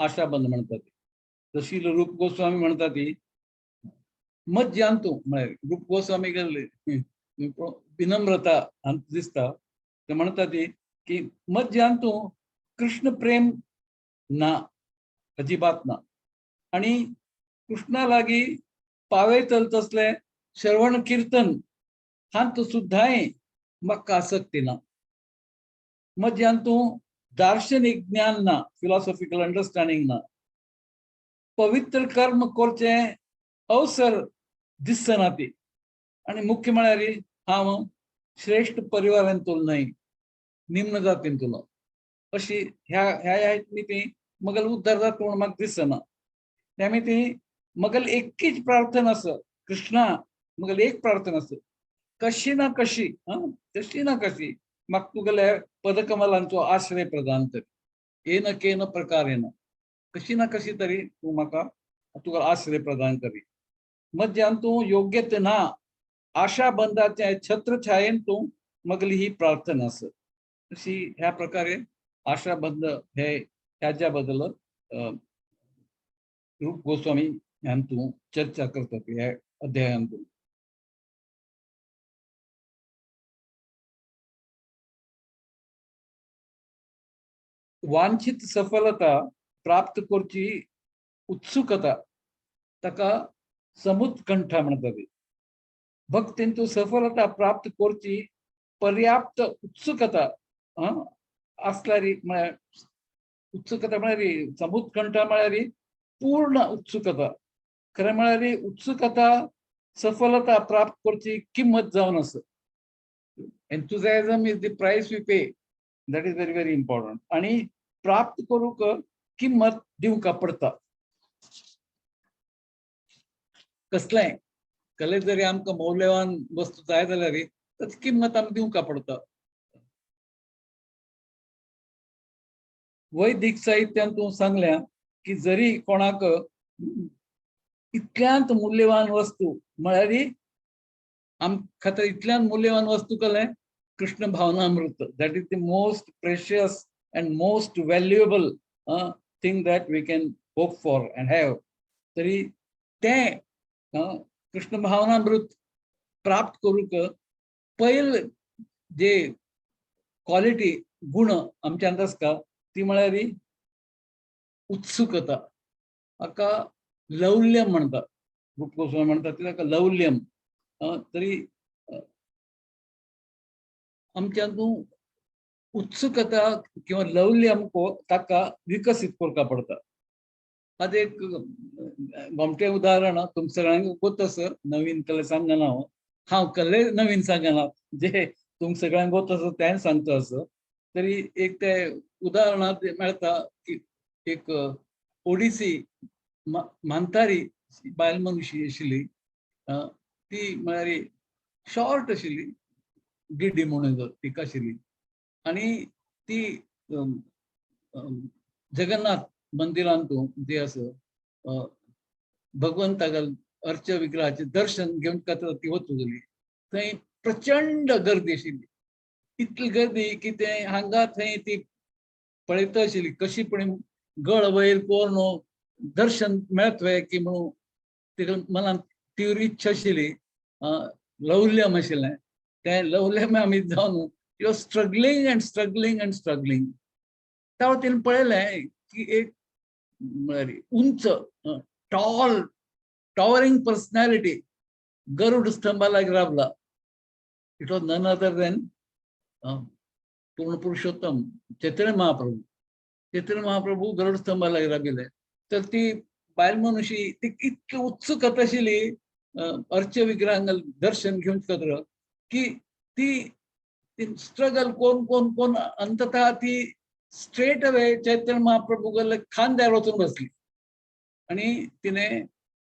आशा बंद म्हणटात. तशी रूप गोस्वामी म्हणटा ती मज्जांतू म्हळ्यार रूप गोस्वामी गेल्ले विनम्रता दिसता. ते म्हणटा ती की मज्जांतू कृष्ण प्रेम ना, अजिबात ना, आनी कृष्णा लागीं पावयतल तसले श्रवण कीर्तन हांत सुद्दांय म्हाका आसक्ती ना. मज्जांतू दार्शनिक ज्ञान ना, फिलॉसॉफिकल अंडरस्टँडींग ना, पवित्र कर्म करचें अवसर दिसना ती, आनी मुख्य म्हळ्यार हांव श्रेश्ठ परिवारांतलो न्हय, निम्न जातींतलो. अशी ह्या ह्या ह्या ती मगल उद्धार जाता म्हूण म्हाका दिसना. त्या ती मगल एकच प्रार्थना आसा कृष्णा, मगल एक प्रार्थना आसा, कशी ना कशी कशी ना कशी म्हाका तुगेल्या पदकमलांचो आश्रय प्रदान कर, येन केन प्रकारेन कशी ना कशी तरी तूं म्हाका तुका आश्रय प्रदान करी. मध्यान तूं योग्यते ना, आशा बंधाच्या छत्रछायेन तूं मगली ही प्रार्थना आसा. अशी ह्या प्रकारे आशाबंध हे ह्याच्या बद्दल रूप गोस्वामी ह्यांतूं चर्चा करतात ह्या अध्यायांतून. वांछित सफलता प्राप्त करची उत्सुकता ताका समुत्कंठा म्हणतात. भक्तींतू सफलता प्राप्त करची पर्याप्त उत्सुकता असल्यारी म्हळ्यार उत्सुकता म्हळ्यार समुत्कंठा म्हळ्यार पूर्ण उत्सुकता. खरें म्हळ्यार उत्सुकता सफलता प्राप्त करची किंमत जावन आसा. Enthusiasm is the price we pay, that is very very important. आनी प्राप्त करूंक किंमत दिवंक पडटा. कसलेंय कले जरी आमकां मौल्यवान वस्तू जाय जाल्यार ताची किंमत आमकां दिवंक पडटा. वैदिक साहित्यांतून सांगल्या की जरी कोणाक इतल्यांत मूल्यवान वस्तू म्हळ्यार आम खातीर इतल्यान मूल्यवान वस्तू कलें Krishna Bhavnamrita, that is the most precious and most valuable thing that we can hope for and have. तरी तें कृष्ण भावनामृत प्राप्त करूंक पयल जे क्वॉलिटी गुण आमच्यांत आसता ती म्हळ्यार उत्सुकता. हाका लौल्यम म्हणटा, रूप गोस्वामी म्हणटा ती ताका लौल्यम. तरी आमच्यांतून उत्सुकता किंवा लौल्यम ताका विकसीत करपाक पडटा. आतां एक गोमटें उदाहरण तुमकां सगळ्यांक गोत आसा, नवीन कले सांगना हांव, हांव कले नवीन सांगना, जे तुमकां सगळ्यांक गोत आसा तेंय सांगता आसा. तरी एक ते उदाहरणांत मेळटा की एक ओडिसी म्हांतारी बायल मनुशी आशिल्ली, ती म्हळ्यार शॉर्ट आशिल्ली, गिड्डी म्हणून तिका आशिल्ली. आनी ती जगन्नाथ मंदिरांत जी आसा भगवंताक अर्च विग्रहाचें दर्शन घेवन खातीर ती वचूं गेली. थंय प्रचंड गर्दी आशिल्ली, इतली गर्दी की ते हांगा थंय ती पळयता आशिल्ली कशी पण गळ वयर कोण दर्शन मेळतवे की म्हणून तिका मनांत तीव्र इच्छा आशिल्ली. लवल्यम आशिल्लें, तें लवल्यम आमी जावन you are struggling and struggling and struggling. तेन्ना तिणें पळयलें की एक म्हळ्यार उंच टॉल टॉवरिंग पर्सनॅलिटी गरुड स्तंभाला राबला. It was none other than Purna Purushottam Chaitanya Mahaprabhu. Chaitanya Mahaprabhu गरुड स्तंभाला राबिले. तर ती बायल मनुशी ती इतकी उत्सुक आशिल्ली अर्च विग्रहांग दर्शन घेवन खातीर की ती स्ट्रगल कोण कोण कोण अंततः ती स्ट्रेट अवे चैतन्य महाप्रभू खांद्यार वचून बसली आणि तिने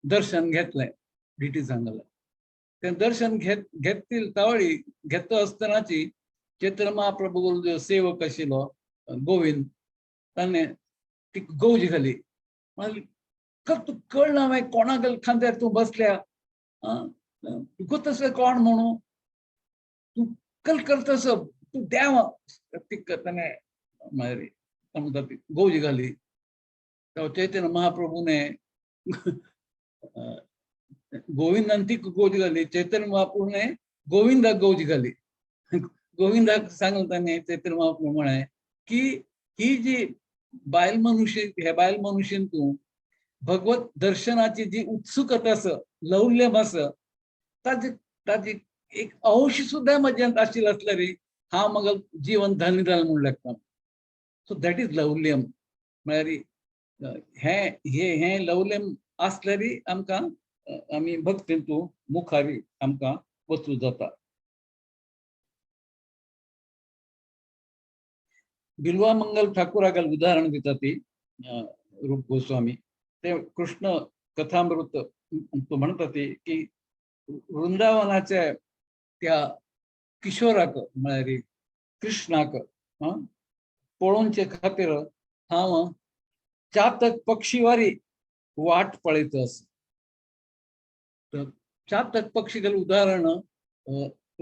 दर्शन घेतलंय. डिटी सांगले ते दर्शन घेतील तावळी घेत असतानाची चैतन्य महाप्रभू सेवक आशिल्लो गोविंद ताणें ती गौज घाली. तूं कळना मागीर कोणाक खांद्यार तूं बसल्या, तुका तसलें कोण म्हणू तूं कल करतस तूं देव. ती ताणें मागीर म्हणटा ती गौज घाली. चैतन्य महाप्रभूने गोविंदान ती गौज घाली, चैतन्य महाप्रभूने गोविंदाक गौज घाली. गोविंदाक सांगलें ताणें चैतन्य महाप्रभू म्हळें की ही जी बायल मनुष्य हे बायल मनुष्यन तूं भगवत दर्शनाची जी उत्सुकता आसा, लौल्यम आसा, ताजी ताजी एक अंश सुद्दां म्हज्यांत आशिल्लो आसल्यार हांव म्हाका जीवन धन्य जालें म्हणून लेखता. सो that is लवल्यम. म्हळ्यार हें हे हें लवल्यम आसल्यार आमकां आमी भक्तींतू मुखारी आमकां वचूं जाता. बिल्वा मंगल ठाकूराक उदाहरण दिता ती रूप गोस्वामी. ते कृष्ण कथामृत तो म्हणटा ती की वृंदावनाच्या त्या किशोराक म्हळ्यार कृष्णाक पळोवचे खातीर हांव चातक पक्षीवारी वाट पळयत आसा. तर चातक पक्षी गेले उदाहरण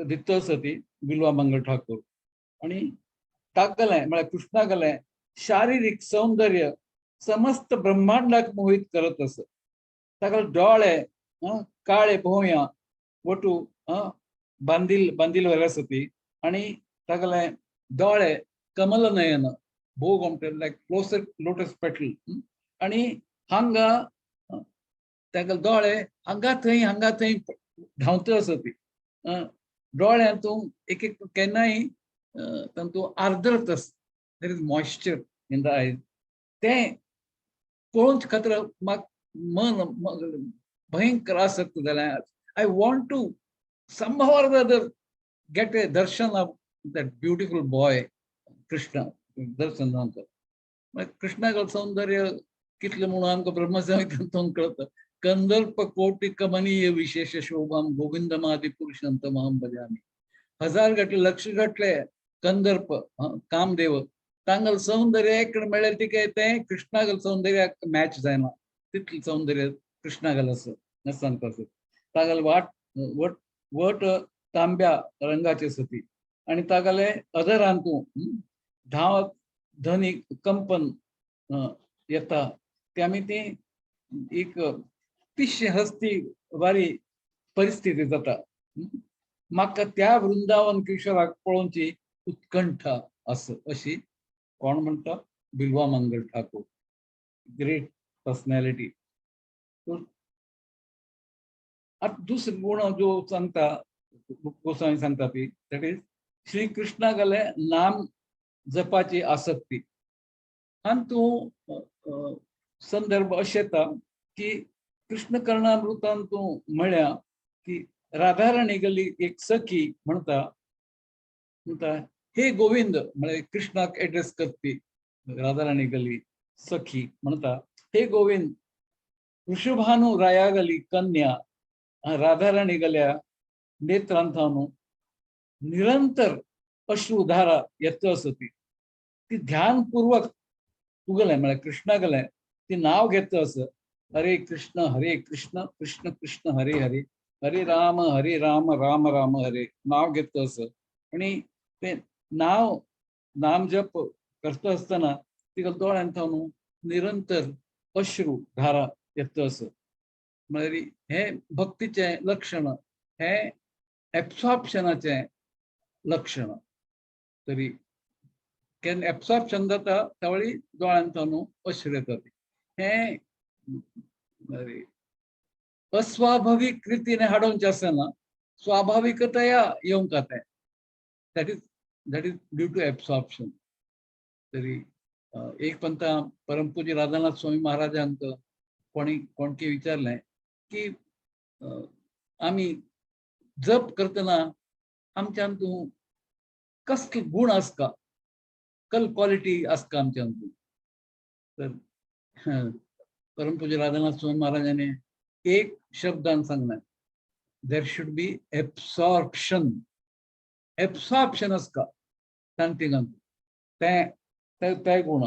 दिता आसा ती बिल्वा मंगल ठाकूर. आनी तागेलें म्हळ्यार कृष्णागेलें शारिरीक सौंदर्य समस्त ब्रह्मांडाक मोहित करत आसा. तागेले डोळे काळे भोंवया वटू बांदील बांदील वयर आसा ती. आनी तागेले दोळे कमलनयन भोग म्हणटा लायक क्लोसर लोटस पेटल. आनी हांगा तागेले दोळे हांगा थंय धांवत आसा ती. डोळ्यांतून एक एक केन्नाय तांतूं आर्द्रत आसा, there is moisture in the eyes. तें पळोवचे खातीर म्हाका मन भयंकर आसक्त जालें. I want to somehow or the other get a darshan of that beautiful boy Krishna. दर्शन जावंक कृष्णागल सौंदर्य कितलें म्हणून आमकां ब्रह्मसंहितेंतून कळता. कंदर्प कोटि कमनीय विशेष शोभाम गोविंदमादि पुरुषंत माम भजामी. हजार घातले लक्ष घातले कंदर्प कामदेव तांगल सौंदर्य एक मेळ्ळें तिका तें कृष्णागल सौंदर्याक मॅच जायना, तितलें सौंदर्य कृष्णागल आसा सांगता आसा. तागल वाट वट वट तांब्या रंगाचे सती आणि तागले अदरांतू धांव धनी कंपन येता. ते आमी ती एक पिश्य हस्ती वारी परिस्थिती जाता. म्हाका त्या वृंदावन किशोराक पळोवची उत्कंठा आसा अशी कोण म्हणटा बिल्वा मंगल ठाकूर. Great personality. आतां दुसरो गुण जो सांगता गोस्वामी सांगता ती that is Shri कृष्णागले नाम जपाची आसक्ती. आनी तूं संदर्भ अशें येता की कृष्ण कर्णामृतान तूं म्हळ्या की राधाराणी गली एक सखी म्हणटा म्हणटा हे गोविंद म्हळ्यार कृष्णाक एड्रेस करपी राधाराणी गली सखी म्हणटा हे गोविंद वृषभानु रायागली कन्या राधाराणी गल्या नेत्रांथानु निरंतर अश्रुधारा येत आसती ती ध्यानपूर्वक तुगेलें म्हळ्यार कृष्णा गेलें ती नांव घेत आस हरे कृष्ण कृष्ण कृष्ण हरे हरे हरे राम राम राम हरे नाव घेत आस आनी तें नाव नाम जप करता आसतना तिका दोळ्यांत निरंतर अश्रू धारा येत आस. म्हळ्यार हें भक्तीचें लक्षण, हें एब्सॉर्प्शनाचें लक्षण. तरी केन्ना एब्सॉर्प्शन जाता त्यावेळी दोळ्यांत अश्रू येतात. हें अस्वाभावीक रितीने हाडोवचें आसना, स्वाभाविकतया येवंक तें. That is due to absorption. तरी एक पंता परमपूज्य राधानाथ स्वामी महाराजांक कोणी कोणके विचारलें की आमी जप करतना आमच्यान तूं कसले गुण आसका, कल क्वालिटी आसका आमच्यान तूं. तर परमपूज्य राधानाथ स्वामी महाराजांनी एक शब्दान सांगलें, there should be absorption. Absorption आसका तांतिगांत तें ते गुण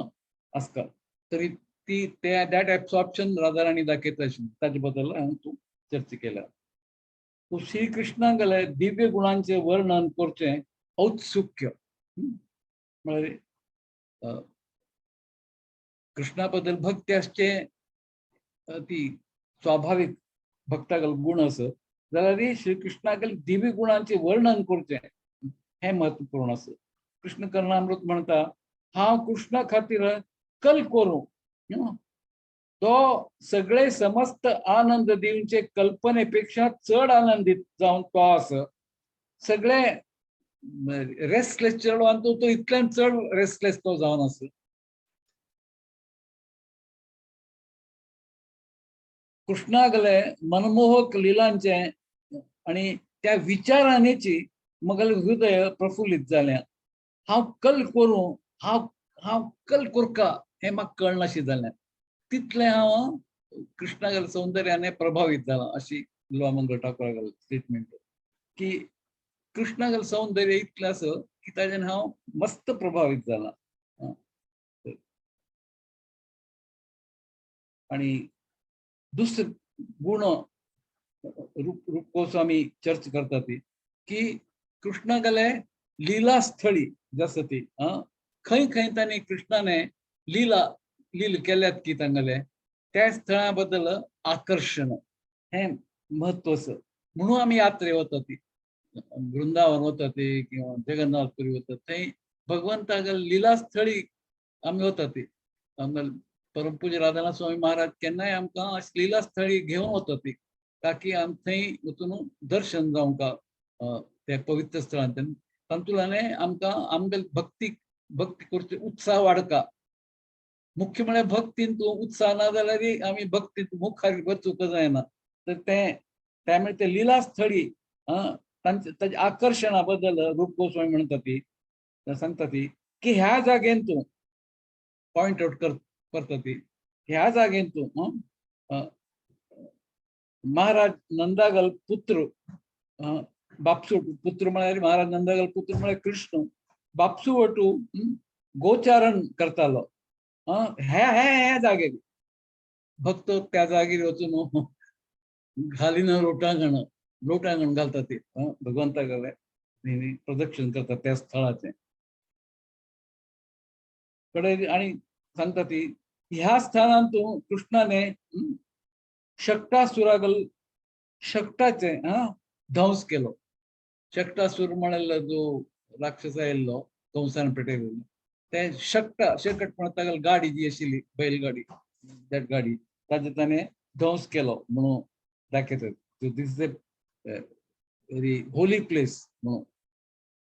आसका. तरी ती ते that absorption Radharani दाखयता आशिल्ली ताजे बद्दल हांवें तूं चर्चा केल्या. तूं श्रीकृष्णागेले दिव्य गुणांचें वर्णन करचें औत्सुक्य म्हळ्यार कृष्णा बद्दल भक्ती आसचें ती स्वाभावीक भक्तागेलो गुण आसा जाल्यार श्रीकृष्णागेले दिव्य गुणांचें वर्णन करचें हें महत्वपूर्ण आसा. कृष्ण कर्णामृत म्हणटा हांव कृष्णा खातीर कल करूं, तो सगळे समस्त आनंद दिवचे कल्पनेपेक्षा चड आनंदीत जावन तो आसा. सगळे रेस्टलेस चेडवान तो इतल्यान चड रेस्टलेस तो जावन आसा. कृष्णागले मनमोहक लिलांचे आणि त्या विचारानेची मगले हृदय प्रफुल्लित जालें. हांव कल करूं, हांव हांव कल कोरका हें म्हाका कळनाशें जालें. तितलें हांव कृष्णागेल्या सौंदर्याने प्रभावीत जाला अशी मंगल ठाकुरागेले स्टेटमेंट की कृष्णागेलें सौंदर्य इतलें आसा की ताज्यान हांव मस्त प्रभावीत जाला. आणि दुसरे गुण रूप रूप गोस्वामी चर्चा करता ती की कृष्णागेले लीलास्थळी जसं ती खंय खंय तांणी कृष्णाने लीला लील केल्यात की तांगेले त्या स्थळा बद्दल आकर्षण हें महत्वाचं. म्हणून आमी यात्रे वता ती वृंदावन वता ती किंवा जगन्नाथपुरी वता थंय भगवंतागेले लीलास्थळी आमी वता ती. आमगेले परमपूज्य राधानाथ स्वामी महाराज केन्नाय आमकां लीलास्थळी घेवन वता ती ताकी आम थंय वचून दर्शन जावंक त्या पवित्र स्थळांत तातूंतल्यान आमकां आमगेले भक्ती भक्ती करचे उत्साह वाडका. मुख्य म्हळ्यार भक्तीन तूं उत्साह ना जाल्यार आमी भक्तीन मुखार वचूंक जायना. तर तें त्यामुळे ते लीलास्थळी तांचे ताच्या आकर्शणा बद्दल रूप गोस्वामी म्हणटा ती सांगता ती की ह्या जागेन तूं पॉयंट आउट करता ती ह्या जागेन तूं महाराज नंदागल पुत्र बापसू पुत्र म्हळ्यार महाराज नंदागल पुत्र म्हळ्यार कृष्ण बापसू वटू गोचारण करतालो. ह्या ह्या ह्या जागेर भक्त त्या जागेर वचून घालीन लोटांगण लोटांगण घालता ते भगवंताकडे प्रदक्षिण करतात त्या स्थळाचे कडे. आणि सांगता ती ह्या स्थानांत कृष्णाने शकटासुरागल शकटाचे ध्वंस केलो. शकटासूर म्हळ्यार जो राक्षस आयिल्लो कंसान पेटयल्लो ते शकटा शकट म्हणटा गाडी जी आशिल्ली बैलगाडी that गाडी ताजे ताणें ध्वंस केलो म्हणून दाखयतात. This is a very holy place म्हणून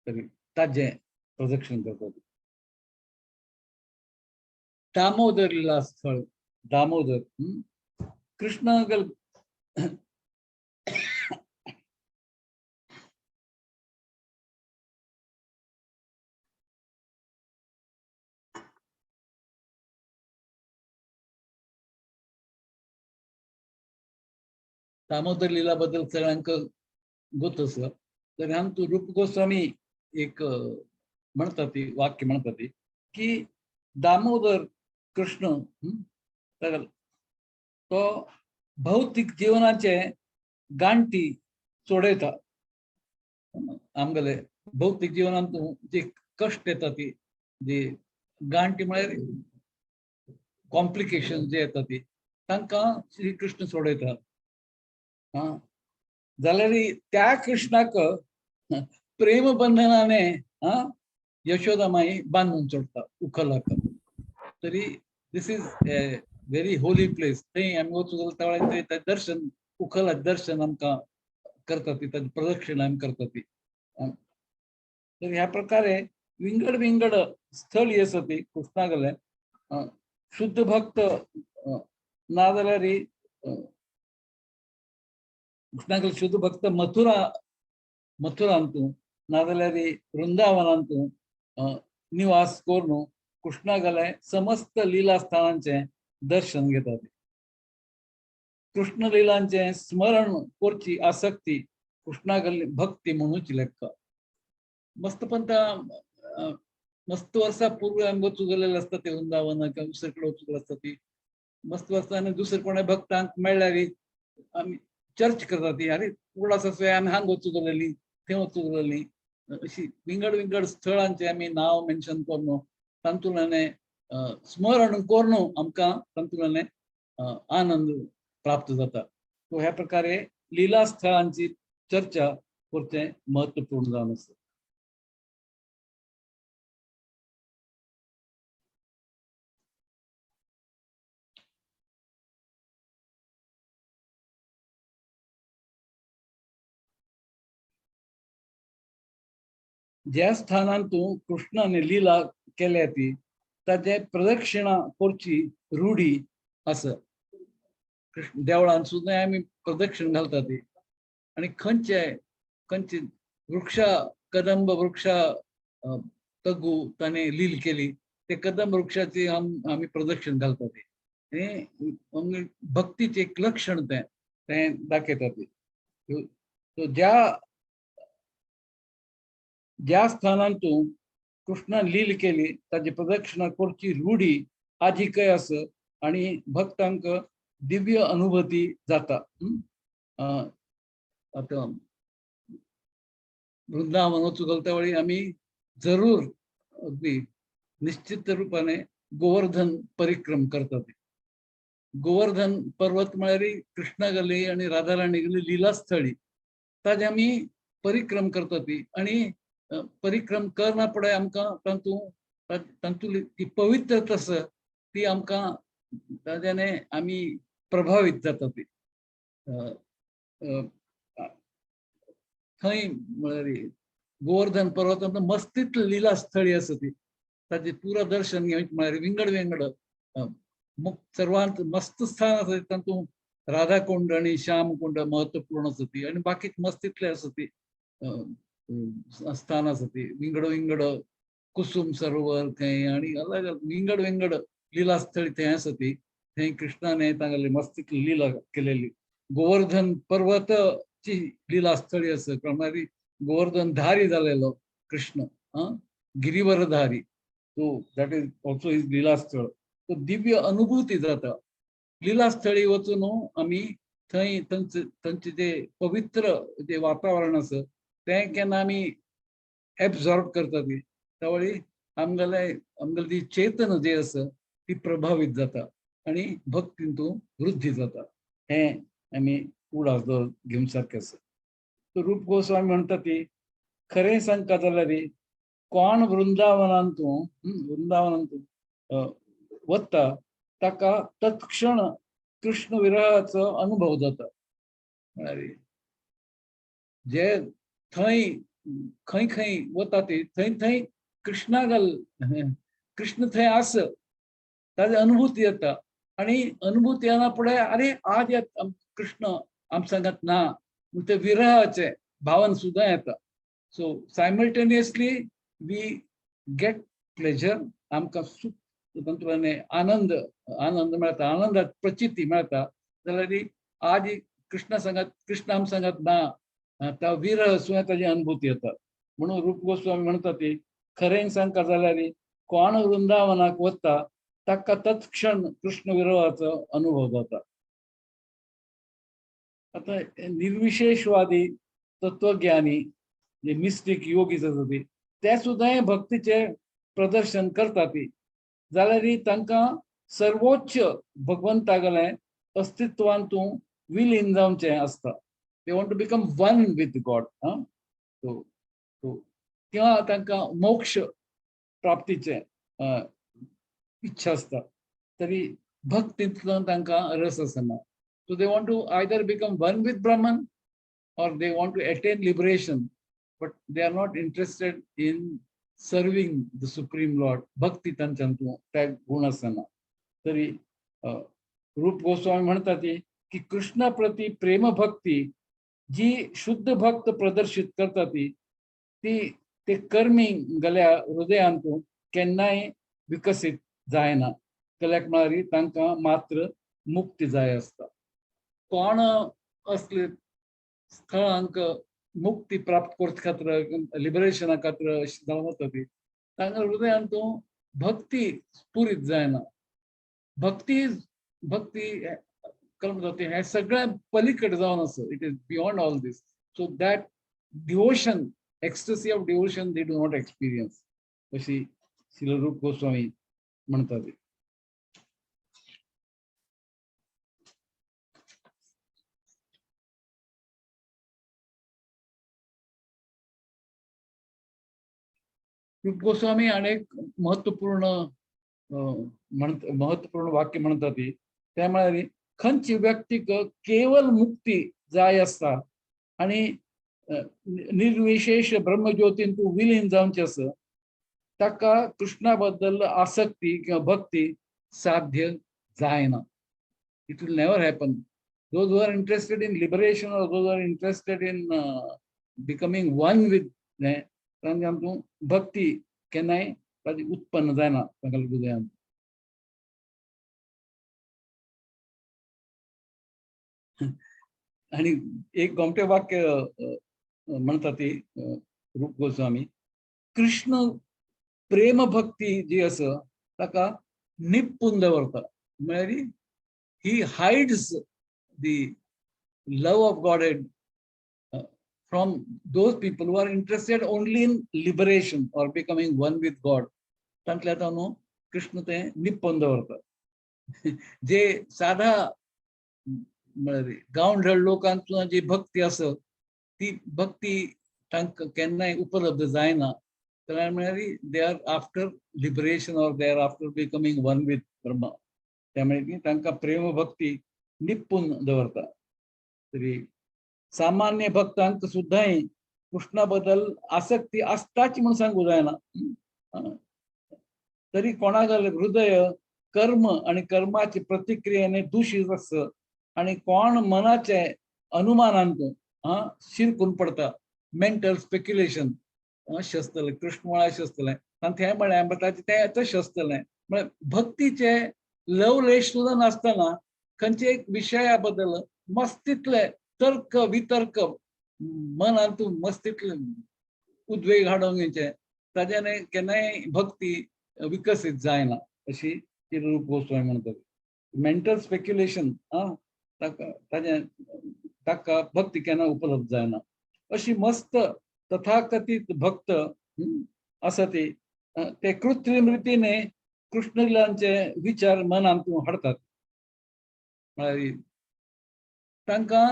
तरी ताजें प्रदक्षिण करतात. दामोदर लीला स्थळ दामोदर कृष्णागल दामोदर लीला बद्दल सगळ्यांक गोत आसा. तर हांतू रूप गोस्वामी एक म्हणटा ती वाक्य म्हणटा ती की दामोदर कृष्ण तो भौतीक जीवनाचे गांठी सोडयता. आमगेले भौतीक जीवनांत जे कश्ट येता ती जी गांठी म्हळ्यार कॉम्प्लिकेशन जे येता ती तांकां श्री कृष्ण सोडयता. आं, जाल्यार त्या कृष्णाक प्रेम बंधनाने यशोदा माई बांदून सोडटा उखलाक. तरी this is a very holy place. थंय आमी वचूं जाल्यार त्या थंय दर्शन उखलाक दर्शन आमकां करता ती, ताची प्रदक्षिणा आमी करता ती. तर ह्या प्रकारे विंगड विंगड स्थळी आसा ती कृष्णागेले. शुद्ध भक्त ना जाल्यार कृष्णागेले शुद्ध भक्त मथुरांतू ना जाल्यार वृंदावनांतू निवास करून कृष्णागेले समस्त लीला स्थानांचे दर्शन घेतात. कृष्ण लीलांचे स्मरण करची आसक्ती कृष्णागेली भक्ती म्हणूची लेखा. मस्त पण त्या मस्त वर्सा पूर्वी आमी वचूंक गेल्ले आसता ते वृंदावन किंवा दुसरे कडेन वचूंक आसता ती मस्त वर्सा आनी दुसरे कोणा भक्तांक मेळ्ळ्यार आमी चर्च करता ती, अरे उगडास आसा आमी हांग वचूंक गेलेली थंय वचूंक गेलेली, अशी विंगड विंगड स्थळांचे आमी नांव मेन्शन करून तातूंतल्यान स्मरण करून आमकां तातूंतल्यान आनंद प्राप्त जाता. सो ह्या प्रकारे लीला स्थळांची चर्चा करचें महत्वपूर्ण जावन आसा. ज्या स्थानांतू कृष्णाने लीला केल्या ती ताजे प्रदक्षिणा करची रूढी आसा. कृष्ण देवळान सुद्दां आमी प्रदक्षिण घालता ती. आनी खंयचे खंयचे वृक्षा कदंब वृक्षा तगू ताणें लील केली ते कदंब वृक्षाची आमी प्रदक्षिण घालता ती. हें भक्तीचें एक लक्षण तें तें दाखयता ती. सो ज्या स्थानांतू कृष्णान लील केली ताजी प्रदक्षिणा करची रूढी आजीकय आसा आनी भक्तांक दिव्य अनुभूती जाता. आतां वृंदावन वचूंक गेलो त्या वेळी आमी जरूर अगदी निश्चित रूपाने गोवर्धन परिक्रम करतात. गोवर्धन पर्वत म्हळ्यार कृष्णा गेली आनी राधा राणी गेली लीलास्थळी, ताजे आमी परिक्रम करतात ती. आनी परिक्रम करना पडे आमकां तातूंत तातूंतली ती पवित्रता आसा ती आमकां ताज्याने आमी प्रभावीत जाता ती. थंय म्हळ्यार गोवर्धन पर्वत मस्तीत लीलास्थळी आसा ती, ताजें पुरा दर्शन घेवचें म्हळ्यार विंगड विंगड सर्वांत मस्त स्थान आसा तातूंत राधाकुंड आनी श्यामकुंड महत्वपूर्ण आसा ती, आनी बाकी मस्तीतले आसा ती स्थान आसा ती. विंगड विंगड कुसुम सरोवर थंय आनी अलग विंगड विंगड लीलास्थळी थंय आसा ती. थंय कृष्णाने तांगेली मस्तीतली लीला केलेली. गोवर्धन पर्वतची लीलास्थळी आसा, म्हळ्यार गोवर्धन धारी जालेलो कृष्ण, गिरिवरधारी, तो that is also is लीलास्थळ. तो दिव्य अनुभूती जाता. लीलास्थळी वचून आमी थंय तांचे जे पवित्र जे वातावरण आसा तें केन्ना आमी एब्जॉर्ब करता ती, त्या वेळी आमगेले ती चेतन जे आसा ती प्रभावीत जाता आनी भक्तींतून वृद्धी जाता. हें आमी उडास घेवन सारकें आसा. तर रूप गोस्वामी म्हणटा ती खरें सांगता जाल्यार कोण वृंदावनांतू वृंदावनांतू वता ताका तत्क्षण कृष्ण विरहाचो अनुभव जाता. म्हळ्यार जे थंय खंय खंय वता ती थंय थंय कृष्णागल कृष्ण थंय आस ताजी अनुभूती येता. आनी अनुभूती येना फुडें अरे आज कृष्ण आमच्या सांगात ना म्हण ते विरहाचे भावन सुद्दां येता. So simultaneously we get pleasure, आमकां सूख तातूंतल्यान आनंद आनंद मेळटा, आनंदात प्रचिती मेळटा. जाल्यार आज कृष्णा सांगात कृष्ण आम सांगात ना त्या विरह सुद्दां ताजी अनुभूती येता. म्हणून रूप गोस्वामी म्हणटा ती खरें सांगता जाल्यार कोण वृंदावनाक वता ताका तत्क्षण कृष्ण विरहाचो अनुभव जाता. आतां निर्विशेषवादी तत्वज्ञानी जे मिस्टीक योगीच आसा ते सुद्दां भक्तीचे प्रदर्शन करतात जाल्यार तांकां सर्वोच्च भगवंतागलें अस्तित्वान तूं विलीन जावचें आसता. They want to become one with God. किंवा तांकां मोक्ष प्राप्तीचें इच्छा आसता तरी भक्तींतलो तांकां रस आसना. So they want to either become one with Brahman or they want to attain liberation, but they are not interested in serving the Supreme Lord. भक्ती तांच्यान त्या गुण आसना. तरी रूप गोस्वामी म्हणतात की कृष्णा प्रती प्रेमभक्ती जी शुद्ध भक्त प्रदर्शित करता ती ती ते कर्मी गल्या हृदयांतून केन्नाय विकसीत जायना. कल्याक म्हळ्यार तांकां मात्र मुक्ती जाय आसता. कोण असले स्थळांक मुक्ती प्राप्त करचे खातीर लिबरेशना खातीर अशें जावन वता ती तांकां हृदयांतून भक्ती स्फुरीत जायना. भक्ती भक्ती कर्म जाता हें सगळें पलीकडे जावन आसा. It is beyond all this. So that devotion, ecstasy of devotion they do not experience अशी श्रील रूप गोस्वामी म्हणतात. रूप गोस्वामी अनेक महत्वपूर्ण महत्वपूर्ण वाक्य म्हणतात ते म्हळ्यार खंयची व्यक्तीक केवल मुक्ती जाय आसता आनी निर्विशेष ब्रह्मज्योतीन तूं विलीन जावचें आसा ताका कृष्णा बद्दल आसक्ती किंवा भक्ती साध्य जायना. It will never happen. Those who are interested in liberation or those are interested in becoming one with तांकां तूं भक्ती केन्नाय ताजी उत्पन्न जायना तांकां हृदयान. आणि एक गोमटे वाक्य म्हणतात ती रूप गोस्वामी, कृष्ण प्रेम भक्ती जी आसा ताका निपून दवरता. म्हळ्यार he hides the love of Godhead from those people who are interested only in liberation or becoming one with God. तांतल्या न्हू कृष्ण ते निपून दवरता. जे साधा म्हळ्यार गांवढळ लोकांतलो जी भक्ती आसा ती भक्ती तांकां केन्नाय उपलब्ध जायना. जाल्यार म्हळ्यार they are after liberation or they are after becoming one with Brahma. त्यामुळे ती तांकां प्रेमभक्ती निपून दवरता. तरी सामान्य भक्तांक सुद्दां कृष्णा बद्दल आसक्ती आसताच म्हूण सांगू जायना. तरी कोणाक हृदय कर्म आणि कर्माचे प्रतिक्रियेने दूषित आसता आणि कोण मनाचे अनुमानांत शिरकून पडता. मेंटल स्पेक्युलेशन अशें आसतलें, कृष्ण म्हळ्यार अशें आसतलें, आनी तें म्हळ्यार ताचें तें तशें आसतलें. म्हळ्यार भक्तीचे लवलेश सुद्दां नासतना खंयचे एक विशया बद्दल मस्तीतले तर्क वितर्क मनांत मस्तीतले उद्वेग हाडून घेवचे ताज्याने केन्नाय भक्ती विकसीत जायना अशी ती रूप गोस्वामी म्हणतात. मेंटल स्पेक्युलेशन ताका ताजें ताका भक्ती केन्ना उपलब्ध जायना. अशी मस्त तथाकथित भक्त आसा ती ते कृत्रिम रितीने कृष्णलीलांचे विचार मनांत हाडतात. म्हळ्यार तांकां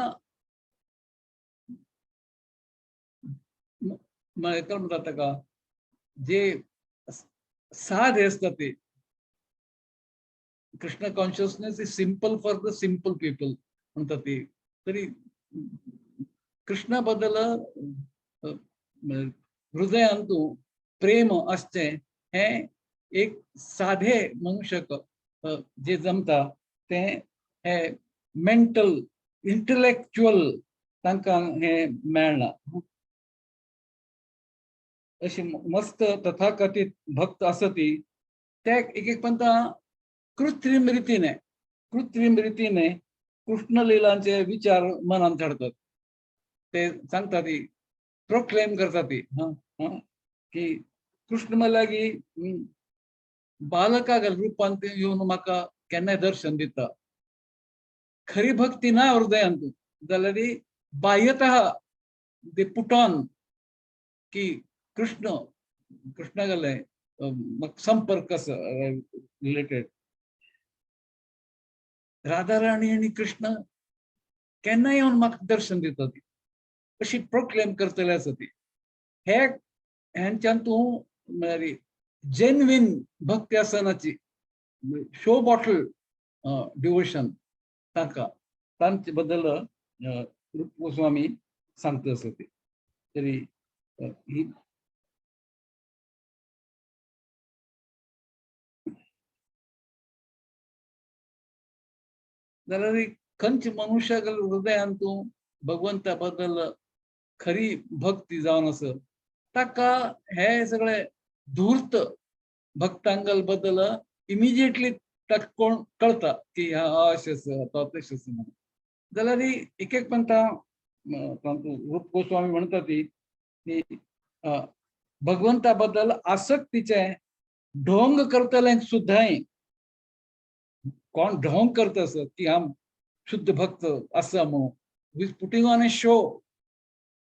काय म्हणटात ताका जे साधे आसता ते Krishna consciousness is simple for the simple people म्हणतात ते. तरी कृष्णा बद्दल हृदयांतू प्रेम आसचें हें एक साधे मनुष्यक जे जमता तें हे मेंटल इंटलेक्चुअल तांकां हें मेळना. अशी मस्त तथाकथित भक्त आसा ती ते एक एक पंता कृत्रिम रितीने कृष्ण लिलांचे विचार मनांत हाडतात. ते सांगता ती प्रोक्लेम करता ती की कृष्ण मला बालका रूपांत येवन म्हाका केन्नाय दर्शन दिता. खरी भक्ती ना हृदयांत जाल्यार बाह्यतः they put on की कृष्ण कृष्णा गेले संपर्क रिलेटेड. राधा राणी आनी कृष्ण केन्ना येवन म्हाका दर्शन दिता ती अशी प्रोक्लेम करतले आसा ती. हे हेंच्यान तूं म्हळ्यार जेन्युइन भक्ती आसनाची शो बॉटल डिवोशन तांकां तांचे बद्दल रूप गोस्वामी सांगता आसा ती. तरी ही जाल्यार खंयच्या मनुष्याक हृदयान तूं भगवंता बद्दल खरी भक्ती जावन आसा ताका हे सगळे धूर्त भक्तांगल बद्दल इमिजिएटली ताका कोण कळता की हा अशें आसा तो तशें आसा म्हणून. जाल्यार एक एक म्हणटा रूप गोस्वामी म्हणटा ती की भगवंता बद्दल आसक्तीचे ढोंग करतले सुद्दां कोण ढोंग करता आसत की हांव शुद्ध भक्त आसा म्हणून is putting on a show,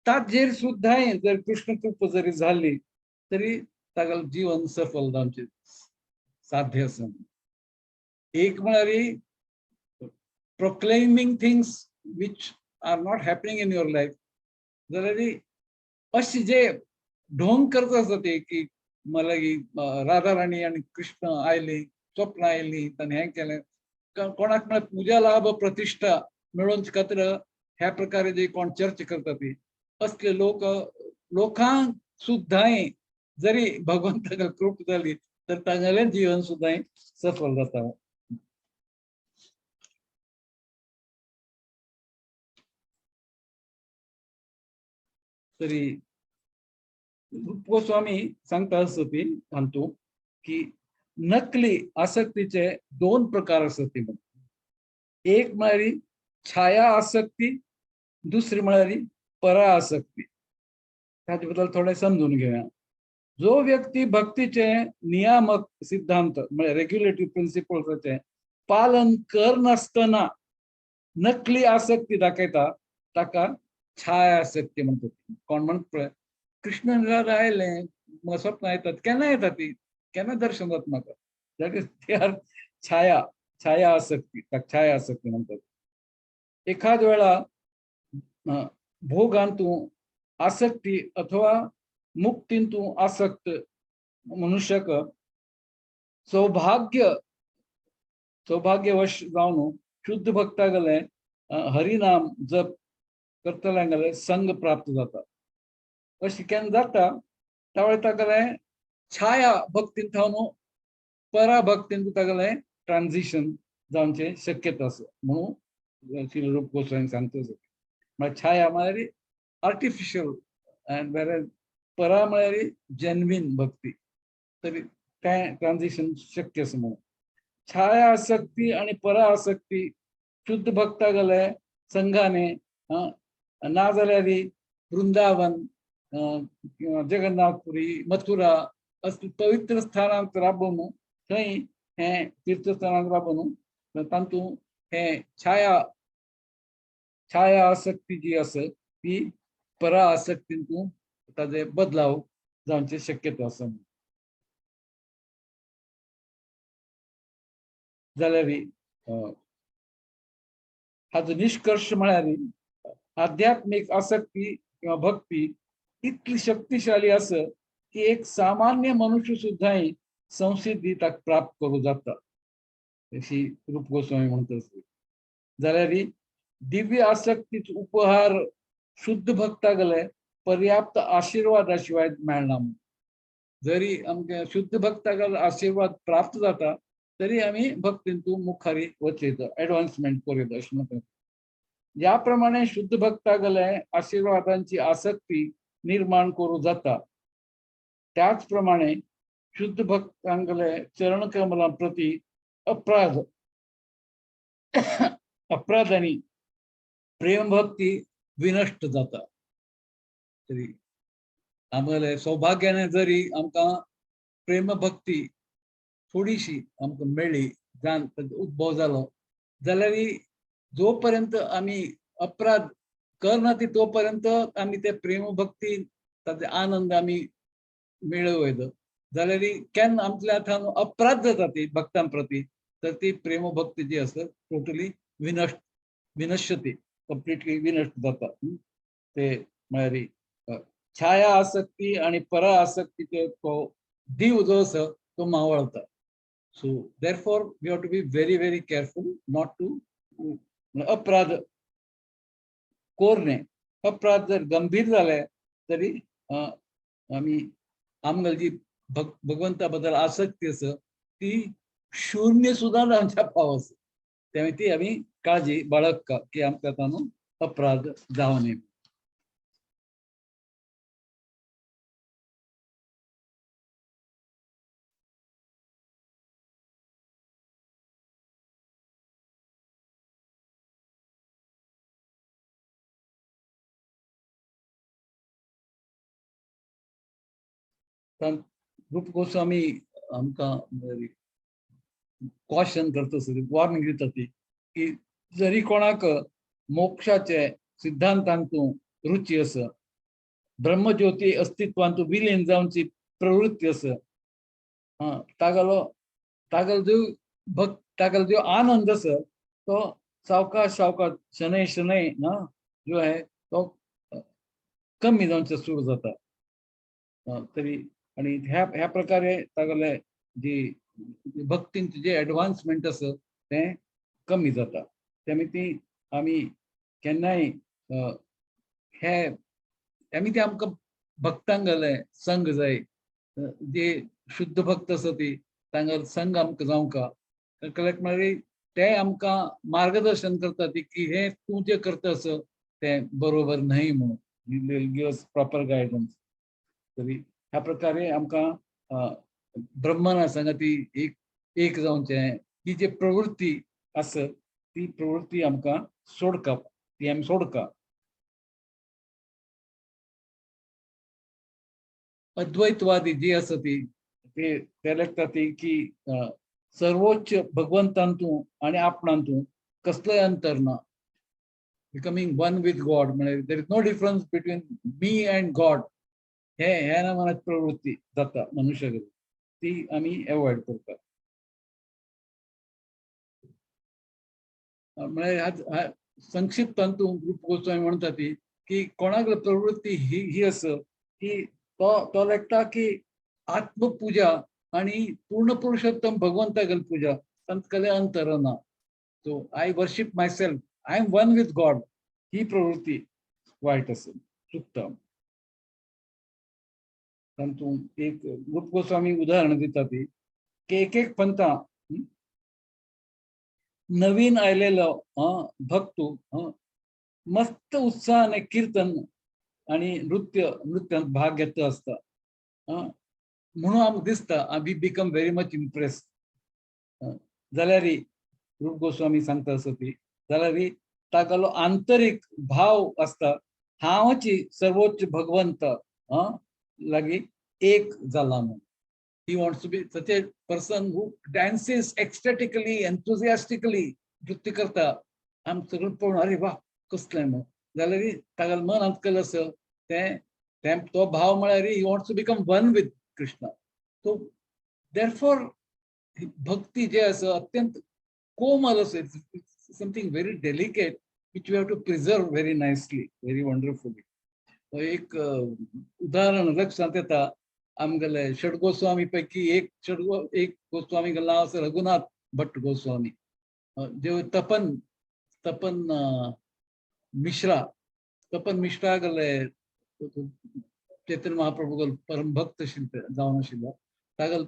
ताजेर सुद्दां जर कृष्ण कृपा जरी जाली तरी तागेलें जीवन सफल जावचें साध्य आसा. एक म्हळ्यार proclaiming things which are not happening in your life, जाल्यार अशें जे ढोंग करता आसा ते की मला राधा राणी आनी कृष्ण आयली स्वप्न आयली ताणें हें केलें कोणाक म्हळ्यार पुजा लाभ प्रतिश्ठा मेळोवचे खातीर ह्या प्रकारे जे कोण चर्चा करता ती असले लोक लोकांक सुद्दां जरी भगवंताक कृपा जाली तर तांगेलें जीवन सुद्दां सफल जाता. तरी रूप गोस्वामी सांगता आसता ती हातूंत की नकली आसक्तीचे दोन प्रकार आसता ती. एक म्हळ्यार छाया आसक्ती, दुसरी म्हळ्यार परा आसक्ती. ताचे बद्दल थोडें समजून घेवया. जो व्यक्ती भक्तीचे नियामक सिद्धांत म्हळ्यार रेग्युलेटरी प्रिंसिपल्साचे पालन करनासतना नकली आसक्ती दाखयता ताका छाया आसक्ती म्हणतात. कोण म्हणत कृष्ण राधा आयले म्हाका स्वप्न येतात केन्ना येता ती केन्ना दर्शन जाता म्हाका, that is they are छाया छाया आसक्ती, ताका छाया आसक्ती म्हणतात. एखाद वेळा भोगांतू आसक्ती अथवा मुक्तींतू आसक्त मनुष्याक सौभाग्य सौभाग्यवश जावन शुद्ध भक्तागले हरिनाम जप करतल्यांगले संग प्राप्त जाता. अशें केन्ना जाता त्या वेळार तागेले छाया भक्तीन थावन परा भक्तीन तागेले ट्रान्झिशन जावचें शक्यता आसा म्हणून श्री रूप गोस्वामी सांगता. म्हळ्यार छाया म्हळ्यार आर्टिफिशियल अँड वेर परा म्हळ्यार जेन्युइन भक्ती, तरी तें ट्रान्झिशन शक्य आसा म्हणून. छाया आसक्ती आनी परा आसक्ती शुद्ध भक्ता गेले संघाने ना जाल्यार वृंदावन किंवा जगन्नाथपुरी मथुरा असले पवित्र स्थानांत राबोवन थंय हें तीर्थस्थानांत राबोवन तातूंत हें छाया छाया आसक्ती जी आसा ती परा आसक्तींतून ताजे बदलाव जावचे शक्यता आसा. जाल्यार हाजो निश्कर्श म्हळ्यार आध्यात्मिक आसक्ती किंवा भक्ती इतली शक्तिशाली आसा की एक सामान्य मनुष्य सुद्दां संसिद्धी ताका प्राप्त करूं जाता अशी रूप गोस्वामी म्हणटा. जाल्यार दिव्य आसक्तीचो उपहार शुद्ध भक्ता गेले पर्याप्त आशिर्वादा शिवाय मेळना. जरी आमकां शुद्ध भक्ता आशिर्वाद प्राप्त जाता तरी आमी भक्तींतू मुखारी वचयता एडवान्समेंट करूं अशें म्हणटा. ज्या प्रमाणे शुद्ध भक्ता गेले आशिर्वादांची आसक्ती निर्माण करूं जाता त्याच प्रमाणे शुद्ध भक्तांगले चरणकमलां प्रती अपराध अपराधांनी प्रेमभक्ती विनश्ट जाता. तरी आमगेले सौभाग्याने जरी आमकां प्रेमभक्ती थोडीशी आमकां मेळ्ळी, जान उद्भव जालो, जाल्यार जो पर्यंत आमी अपराध करना ती तो पर्यंत आमी ते प्रेमभक्ती ताचे आनंद आमी मेळोवं. जाल्यार केन्ना आमच्या हातान अपराध जाता ती भक्तां प्रती, तर ती प्रेमभक्ती जी आसा टोटली विनश्ट विनश्यती, कंप्लिटली विनश्ट जाता. ते म्हळ्यार छाया आसक्ती आनी परा आसक्तीचे तो दीव जो आसा तो मावळता. So therefore we have to be very very careful not to अपराध कोरणे. अपराध जर गंभीर जाले तरी आमी आमगेली जी भगवंता बद्दल आसक्ती आसा ती शून्य सुद्दां जावच्या पाव आसा. त्यामुळे ती आमी काळजी बाळगता की आमकां तातूंत अपराध जावं नये. रूप गोस्वामी आमकां कॉशन करता, वॉर्निंग दिता ती की जरी कोणाक मोक्षाचे सिद्धांतांतू रुची आसा, ब्रह्मज्योती अस्तित्वांतू विलीन जावची प्रवृत्ती आसा, तागेलो तागेलो जो भक्त तागेलो जो आनंद आसा तो सावकाश सावकाश शनै शनै ना जो आहे तो कमी जावचो सुरू जाता. तरी आनी ह्या ह्या प्रकारे तागेले जी भक्तींत जे एडवान्समेंट आसा तें कमी जाता. त्यामुळे ती आमी केन्नाय हे आमी ते आमकां भक्तांक घाले संग जाय, जे शुद्ध भक्त आसा ती तांकां संग आमकां जावंका कलेक्ट म्हळ्यार ते आमकां मार्गदर्शन करता ती की हे तूं जें करता आसा तें बरोबर न्हय म्हणून, give us proper guidance. तरी ह्या प्रकारे आमकां ब्रह्मना संगती एक एक जावचें ही जी प्रवृत्ती आसा ती प्रवृत्ती आमकां सोडका, ती आमी सोडका. अद्वैतवादी जी आसा ती ते लेखता ती की सर्वोच्च भगवंतांतू आनी आपणांतू कसलेय अंतर ना, बिकमींग वन विथ गॉड, म्हळ्यार there is no difference between me and God. हे ह्या ना मनात प्रवृत्ती जाता मनुष्याक, ती आमी एवॉयड करता. म्हळ्यार संक्षिप्त रूप गोस्वामी म्हणटा ती की कोणाक प्रवृत्ती ही ही आसा की तो तो लेखता की आत्मपूजा आनी पूर्ण पुरुषोत्तम भगवंतागेली पूजा तांतले अंतर ना. So I worship myself, I am one with God, ही प्रवृत्ती वायट आसा, चुकता. तातूंत एक रूप गोस्वामी उदाहरण दिता ती की एक एक पंथा नवीन आयलेलो भक्तू मस्त उत्साहाने कीर्तन आणि नृत्यांत भाग घेता आसता म्हणून आमकां दिसता we become very much impress. जाल्यार रूप गोस्वामी सांगता आसा ती जाल्यार तागेलो आंतरीक भाव आसता हांवची सर्वोच्च भगवंत लागी एक जाला म्हणून. He wants to be such a person who dances ecstatically, enthusiastically, नृत्य करता. आम सगळं पळोवन अरे वा कसलें म्हूण, जाल्यार तागेलें मन आमकां आसा तें तें तो भाव म्हळ्यार he wants to become one with Krishna. So therefore भक्ती जे आसा अत्यंत कोमल आसा, it's something very delicate which you have to preserve very nicely, very wonderfully. एक उदाहरण लक्षांत येता आमगेले षड गोस्वामी पैकी एक एक गोस्वामी नांव आसा रघुनाथ भट्ट गोस्वामी, जे तपन तपन मिश्रा, तपन मिश्रा गेले चैतन्य महाप्रभू परम भक्त जावन आशिल्लो, तागेलो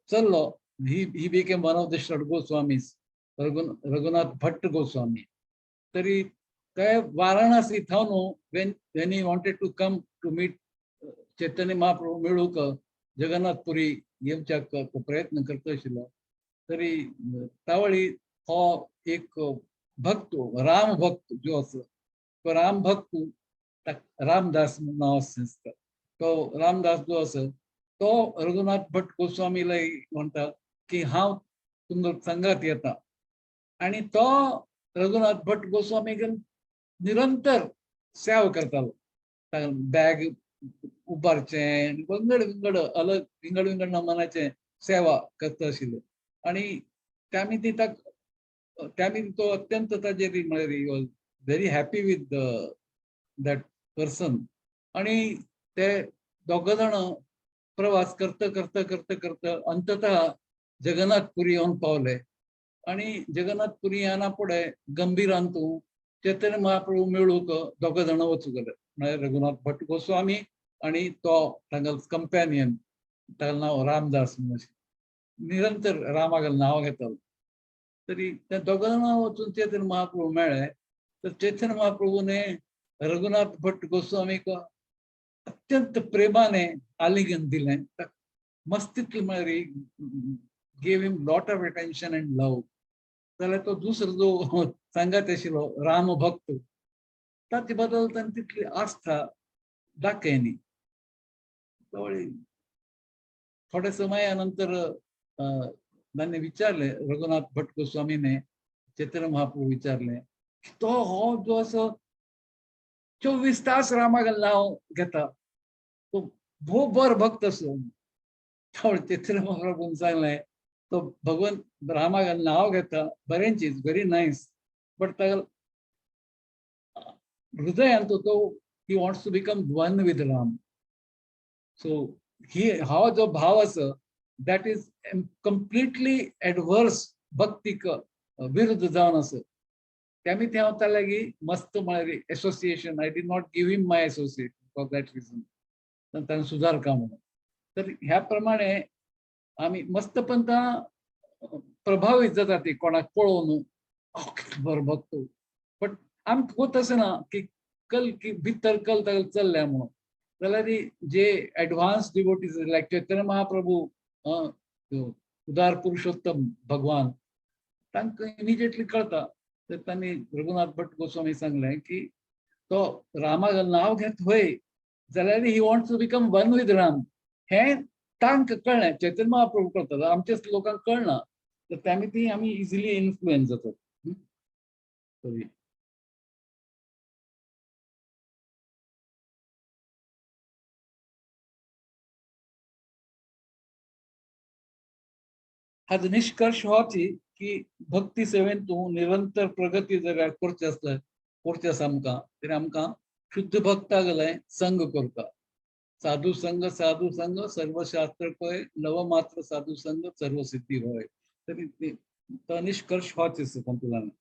चल्लो he became one of the Shad Goswamis, Raghunath Bhatt Goswami. तरी ते वाराणसी थंय when he wanted to come to meet Chaitanya Mahaprabhu मेळूंक जगन्नाथपुरी येवच्याक प्रयत्न करता आशिल्लो, तरी तावळी हो एक भक्त, राम भक्त जो आसा तो राम भक्त रामदास नांव आसता. तो रामदास जो आसा तो रघुनाथ भट्ट गोस्वामीला म्हणटा की हांव तुमकां संगात येता. आनी तो रघुनाथ भट्ट गोस्वामीक निरंतर सेवा करतालो. बॅग उबारचें, विंगड विंगड अलग विंगड विंगड नमनाचें सेवा करता आशिल्ले. आनी त्यामी ती त्यामी तो अत्यंत ताजेर म्हळ्यार he was very happy with that person. आनी ते दोग जाण प्रवास करता करता करता करता अंततः जगन्नाथपुरी येवन पावले. आनी जगन्नाथपुरी येना फुडें गंभीरान तूं चैतन्य महाप्रभू मेळूंक दोग जाणां वचूंक गेले, म्हळ्यार रघुनाथ भट्ट गोस्वामी आनी तो तांगेलो कंपॅनियन, तागेलें नांव रामदास म्हणून, निरंतर रामागेलें नांव घेतालो. तरी ते दोग जाणां वचून चैतन्य महाप्रभू मेळ्ळे. तर चैतन्य महाप्रभूने रघुनाथ भट्ट गोस्वामीक अत्यंत प्रेमाने आलिंगन दिलें. मस्तीतली म्हळ्यार gave him lot of attention and love. जाल्यार तो दुसरो जो सांगात आशिल्लो राम भक्त ताचे बद्दल ताणें तितली आस्था दाखयनी. थोड्या समया नंतर ताणें विचारलें, रघुनाथ भट्ट गोस्वामीने चैतन्य महाप्रभू विचारलें की तो हो जो असो 24 तास रामागेलें नांव घेता तो भोव बरो भक्त आसो. चैतन्य महाप्रभून सांगलें तो भगवान रामागेलें नांव घेता, बरें चीज, व्हेरी नायस, बट तागेलो हृदयान तो he wants to become one with Ram. So ही हा जो भाव आसा that is completely adverse, भक्तीक विरुद्ध जावन आसा. त्यामी ते हांव लागीं मस्त म्हळ्यार association, I did not give him my association for that reason, ताणें सुदार का म्हणून. तर ह्या प्रमाणे आमी मस्तपंता प्रभावीत जाता ती कोणाक पळोवन कितलो बरो भक्त, बट आमकां खबर आसना की कल की भितर कल ताका चल्ल्या म्हणून. जाल्यार जे advance devotees like Chaitanya Mahaprabhu, उदार पुरुषोत्तम भगवान, तांकां इमिजिएटली कळता. तर तांणी रघुनाथ भट्ट गोस्वामी सांगलें की तो रामागेलें नांव घेत व्हय जाल्यार he wants to become one with Ram. हें तांकां कळ्ळें, चैतन्य महाप्रभू कळटा, आमच्याच लोकांक कळना. तर त्यामी ती आमी इजिली इन्फ्लुएन्स जातात. सॉरी, हाजो निश्कर्श होची की भक्ती सेवेन तूं निरंतर प्रगती जर करची आसल्यार, करची आसा आमकां, तरी आमकां शुद्ध भक्ता गेलें संग करता. साधू संग साधू संग सर्वशास्त्र कोय, नव मात्र साधू संग सर्व सिद्धी होय. तरी तो निष्कर्ष होच आसा तातूंतल्यान.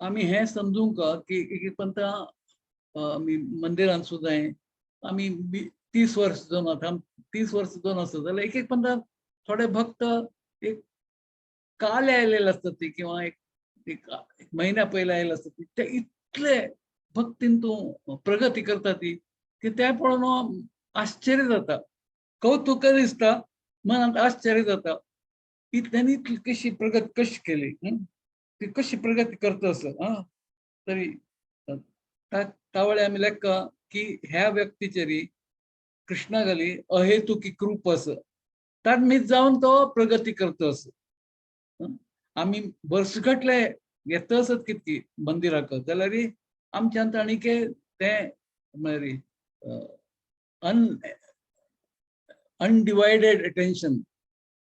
आमी हें समजूंक की एक पंता आमी मंदिरान सुद्दां आमी 30 वर्स जावन आतां 30 वर्स जावन आसता जाल्यार एक एक पंता थोडे भक्त एक काल आयलेले आसता ती किंवा एक एक म्हयन्या पयले आयले आसता ती, ते इतले भक्तीन तूं प्रगती करता ती की ते पळोवन आश्चर्य जाता, कौतुक दिसता, मनांत आश्चर्य जाता, इतल्यान इतली कशी प्रगती कशी केली, ती कशी प्रगती करता असं. तरी तावळे आमी लेखा की ह्या व्यक्तीचेरी कृष्णागली अहेतुकी कृप आसा, ताणमीत जावन तो प्रगती करता असो. आमी वर्सगटले येता आसत कितकी मंदिराक जाल्यार आमच्यान ताणीके तें म्हळ्यार अनडिवायडेड अटेन्शन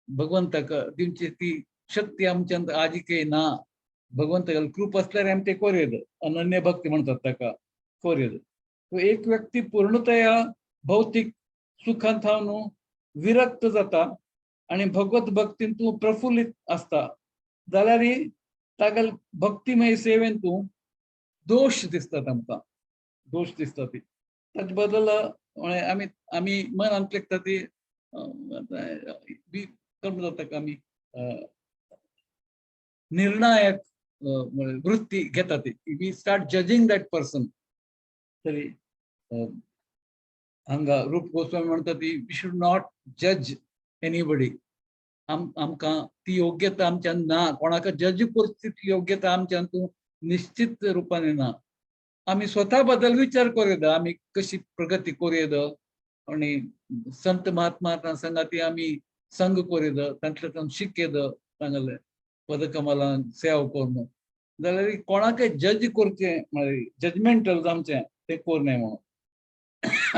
भगवंताक दिवची ती शक्ती आमच्यान आजिके ना. भगवंताक कृप आसल्यार आमी तें कोरयेत, अनन्य भक्ती म्हणतात ताका कोरयेत. तो एक व्यक्ती पूर्णतया भौतिक सुखान थावन विरक्त जाता आनी भगवत भक्तीन तूं प्रफुल्लित आसता जाल्यार तागेल भक्तिमय सेवेन तूं दोश दिसतात आमकां, दोश दिसता ती. ताचे बदल आमी आमी मनांत लेखता ती कर्म जाता आमी निर्णायक वृत्ती घेता ती, we start judging that person. तरी हांगा रूप गोस्वामी म्हणटा ती we should not जज एनीबडी. आमकां ती योग्यता आमच्यान ना, कोणाक जज करची ती योग्यता आमच्यान तूं निश्चित रुपान ना. आमी स्वता बद्दल विचार करूं, आमी कशी प्रगती करूं आनी संत महात्मा संगाती आमी संग करूं, तांतल्यान शिकयत तांगेले पदकमलान सेवा करून जाल्यार कोणाकय जज करचें म्हळ्यार जजमेंटल जावचें तें करूं नये म्हणून.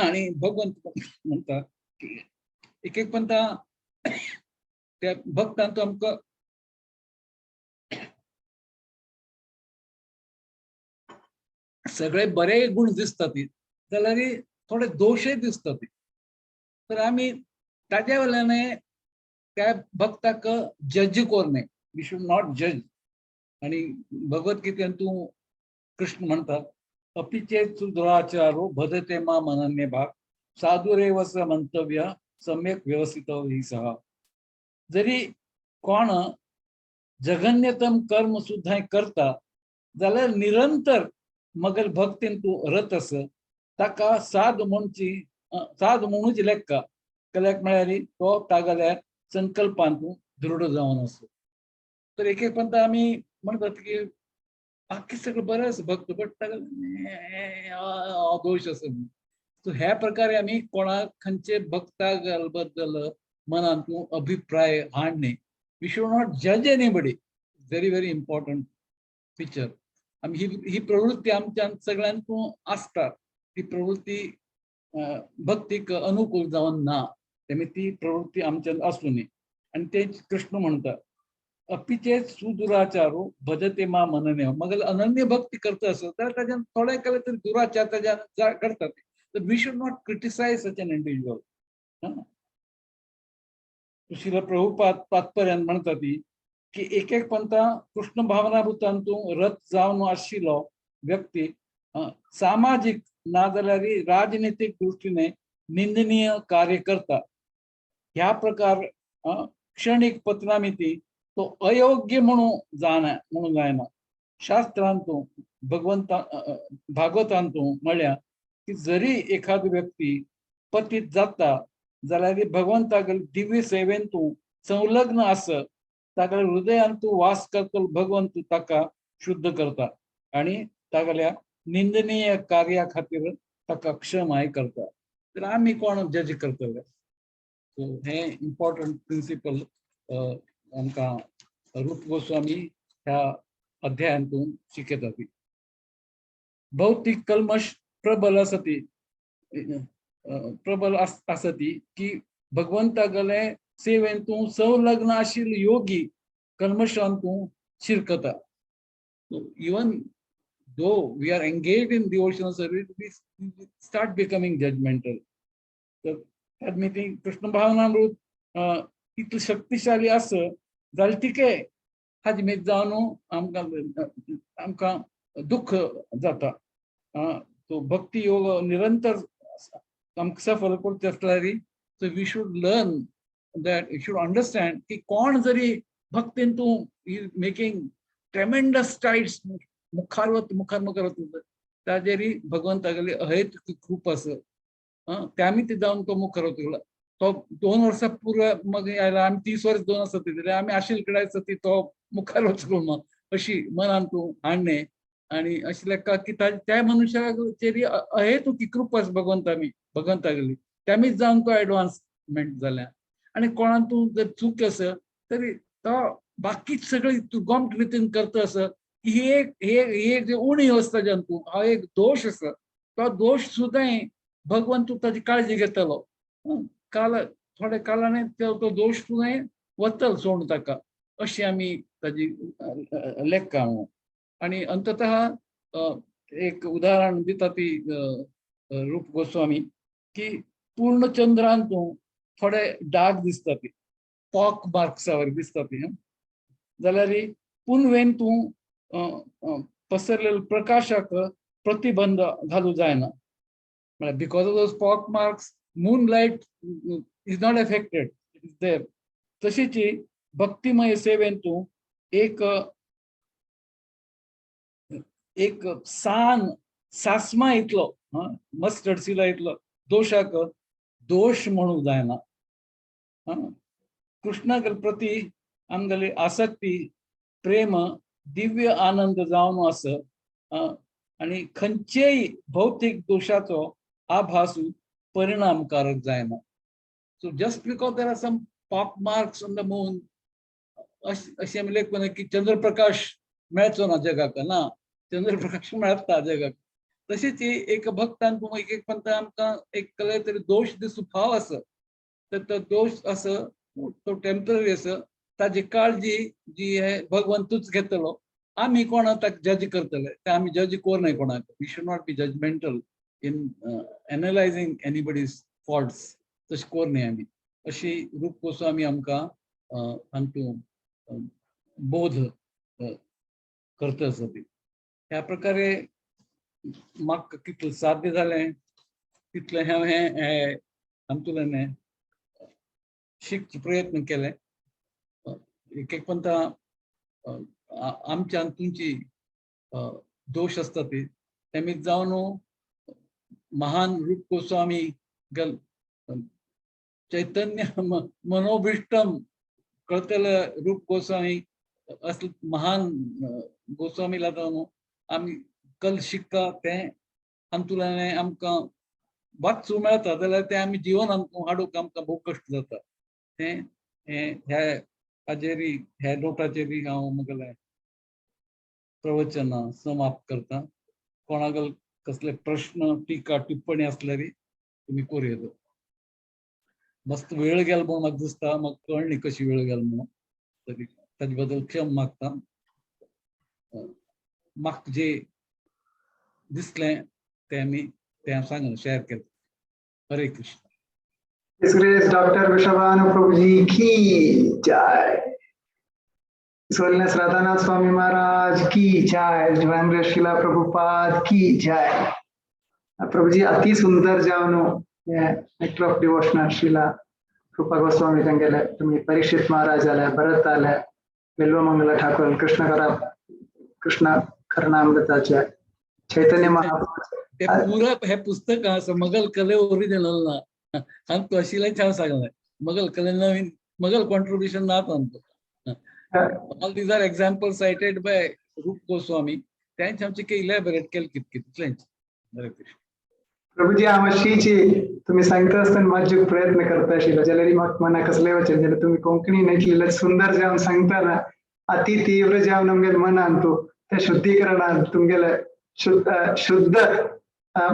आनी भगवंत म्हणटा की एक एक पंता त्या भक्तांत आमकां सगळे बरे गुण दिसतात जाल्यार थोडे दोशय दिसतात. तर आमी ताज्या वेल्यान त्या भक्ताक जज करूं नये, we should not जज. आनी भगवद्गीतेन तूं कृष्ण म्हणटा अपिचेत सुदुराचारो भजते माम अनन्य भाग साधुरेव स मंतव्य सम्यक व्यवस्थित ही सहा. जरी कोण जघन्यतम कर्म सुद्धा करता जाल्यार निरंतर मगर भक्तीन तूं रत आस ताका साध म्हणची, साध म्हणूच लेखा कल्याक म्हळ्यार तो तागेल्या संकल्पान तूं दृढ जावन आसो. तर एक एक पंत आमी म्हणटात की बाकी सगळं बरें आसा भक्त, बट ताका दोश आसा. सो ह्या प्रकारे आमी कोणाक खंयचे भक्ता बद्दल मनान तूं अभिप्राय हाडणे. We should not जज anybody, very very important feature. आमी ही प्रवृत्ती आमच्या सगळ्यांतून आसता, ती प्रवृत्ती भक्तीक अनुकूल जावन ना, तेमी ती प्रवृत्ती आमच्यान आसूं न्ही. आनी तेच कृष्ण म्हणटा अपिचेत सुदुराचारो भजते मा मनन्य. मग अनन्य भक्ती करता आसत जाल्यार ताज्यान थोडे केले तरी दुराचार ताज्यान करतात. तर we should not criticise such an individual. Srila Prabhupada तात्पर्यान म्हणटा ती की एक एक पंता कृष्ण भावनाभूतांतू रथ जावन आशिल्लो व्यक्ती सामाजीक ना जाल्यार राजनीतीक दृष्टीने निंदनीय कार्य करता. ह्या प्रकार क्षणिक पतनामिती तो अयोग्य म्हणून जाना म्हणून जायना. शास्त्रांतू भगवंता भागवतांतू म्हळ्यार की जरी एखादी व्यक्ती पतीत जाता जाल्यार भगवंताक दिव्य सेवेंतू संलग्न आसत ताका हृदयांतू वास करतलो भगवंत ताका शुद्ध करता आणि तागेल्या निंदनीय कार्या खातीर ताका क्षमाय करता. तर आमी कोण जज करतले? सो हे इम्पॉर्टंट प्रिंसिपल आमकां रूप गोस्वामी ह्या अध्यायांतून शिकयता. ती भौतिक कल्मश प्रबल आसती, प्रबल आसती की भगवंतागले सेवेंतू संलग्न आशिल्लो योगी कल्मशांतू शिरकता. Even though we are engage in devotional service, we start becoming judgmental. तर त्यात कृष्ण भावनामृत इतलें शक्तिशाली आसा जाल्यार तिके हाजे मेज जावन आमकां आमकां दुख्ख जाता. तो भक्ती योग निरंतर आमकां सफल करचे आसल्यार so we should learn that, you should understand की कोण जरी भक्तीन तूं is making tremendous strides मुखार वत मुखार मुखार वता ताजेरी भगवंतागेली अहेतुकी कृपा आसा. त्या ते जावन तो मुखार वतलो. तो 2 वर्सां पूर्व मग आयला आमी 30 वर्स 2 आसा जाल्यार आमी आशिल्ले कडेन आसा ती तो मुखार वचलो मग अशी मनान तूं हाडणें आनी अशें लेखा की त्या मनुष्याचेर अहेतुकी कृपा आसा भगवंतामी भगवंतागेली त्यामीच जावन तो एडवान्समेंट जाल्या. आनी कोणाक तूं जर चूक आसा तरी तो बाकी सगळी तूं गोमट रितीन करता आसा की ही एक ही एक उणीव आसता तूं हा एक दोश आसा तो दोश सुद्दां भगवंत तूं ताजी काळजी घेतलो. काल थोड्या काळाने तो दोश सुद्दां वतल सोडून ताका अशी आमी ताजी लेखा. आनी अंततः एक उदाहरण दिता ती रूप गोस्वामी की पूर्ण चंद्रान तूं थोडे डाग दिसता ती पॉक मार्क्सावर दिसता ती जाल्यार पुनवेन तूं पसरलेल्या प्रकाशाक प्रतिबंध घालू जायना. म्हळ्यार because of those pock marks moon light is not affected, it is there. तशीच भक्तिमय सेवेन तूं एक एक सान सासमा इतलो, मस्टर्ड सिला इतलो दोशाक दोश म्हणूंक जायना. कृष्णा प्रती आमगेली आसक्ती, प्रेम दिव्य आनंद जावन आस आनी खंयचेय भौतीक दोशाचो आभास परिणामकारक जायना. So just because there are some pock marks on the moon, अशें आमी लेखून की चंद्रप्रकाश मेळचो ना जगाक ना, चंद्रप्रकाश मेळटा जगाक. तशीच एक भक्तान एक एक पंत आमकां एक कसले तरी दोश दिसूं फाव आसा, तर तो दोश आसा तो टेम्पररी आसा, ताजी काळजी जी हे भगवंतूच घेतलो. आमी कोणा ताका जज करतले ते आमी जज करनाय कोणाक. We should not be judgmental in analysing anybody's faults. तशें करनाय आमी. अशी रूप गोस्वामी आमकां हातूंत बोध करता आसा ती. ह्या प्रकारे म्हाका कितलें साध्य जालें तितलें हांवें हें हातूंतल्यान शिकचे प्रयत्न केले. एक एक पंता आमच्यान तुमची दोश आसता ती तेमी जावन महान रूप गोस्वामी गल चैतन्य मनोभीष्टम कळतले रूप गोस्वामी असले महान गोस्वामीला जावन आमी कल शिकता तें हातूंतल्यान आमकां वाचूं मेळटा जाल्यार तें आमी जिवनांत हाडूंक आमकां भोव कश्ट जाता. तें हें ह्या हाजेरी ह्या नोटाचेरी हांव म्हगेलें प्रवचन समाप्त करता. कोणाक कसले प्रश्न, टिका, टिप्पणी आसल्यार तुमी करूं येता. मस्त वेळ गेलो म्हणून म्हाका दिसता, म्हाका कळ्ळी कशी वेळ गेलो म्हणून, तरी ताजे बद्दल क्षम मागता. म्हाका जे दिसलें तें आमी तें हांव सांगलें, शेअर केलें. हरे Krishna. His Grace Dr. Vrishabhanu Prabhuji ki jai. His Holiness Radhanath Swami Maharaj ki jai. Divine Grace Srila Prabhupada ki jai. Prabhuji अति सुंदर जावन नेक्टर ऑफ डिवोशनल श्रीला रूपा गोस्वामी तांगेले तुम्ही परीक्षित महाराज आले, भरत आले, बिल्वमंगल ठाकूर, कृष्ण करा कृष्ण करणामृताचे चैतन्य महाप्रभू. ते पुरा हे पुस्तक आसा मगल कले ओरिजिनल ना, हांव आशिल्लेंच हांव सांगलें. मगल कले नवीन मगल कॉन्ट्रिब्युशन ना तांचो. All these are example cited by Rup Goswami. तेंच आमचे काही इलॅबोरेट केले कितके तितलेंच. हरे कृष्ण. प्रभूजी, हांव अशीची तुम्ही सांगता आसतना मातशे प्रयत्न करता आशिल्लो जाल्यार म्हाका मनाक कसलें वचन जाल्यार तुम्ही कोंकणी इतलें सुंदर जावन सांगतना अति तीव्र जावन आमगेले मनान तूं त्या शुद्धीकरणान तुमगेले शुद्ध शुद्ध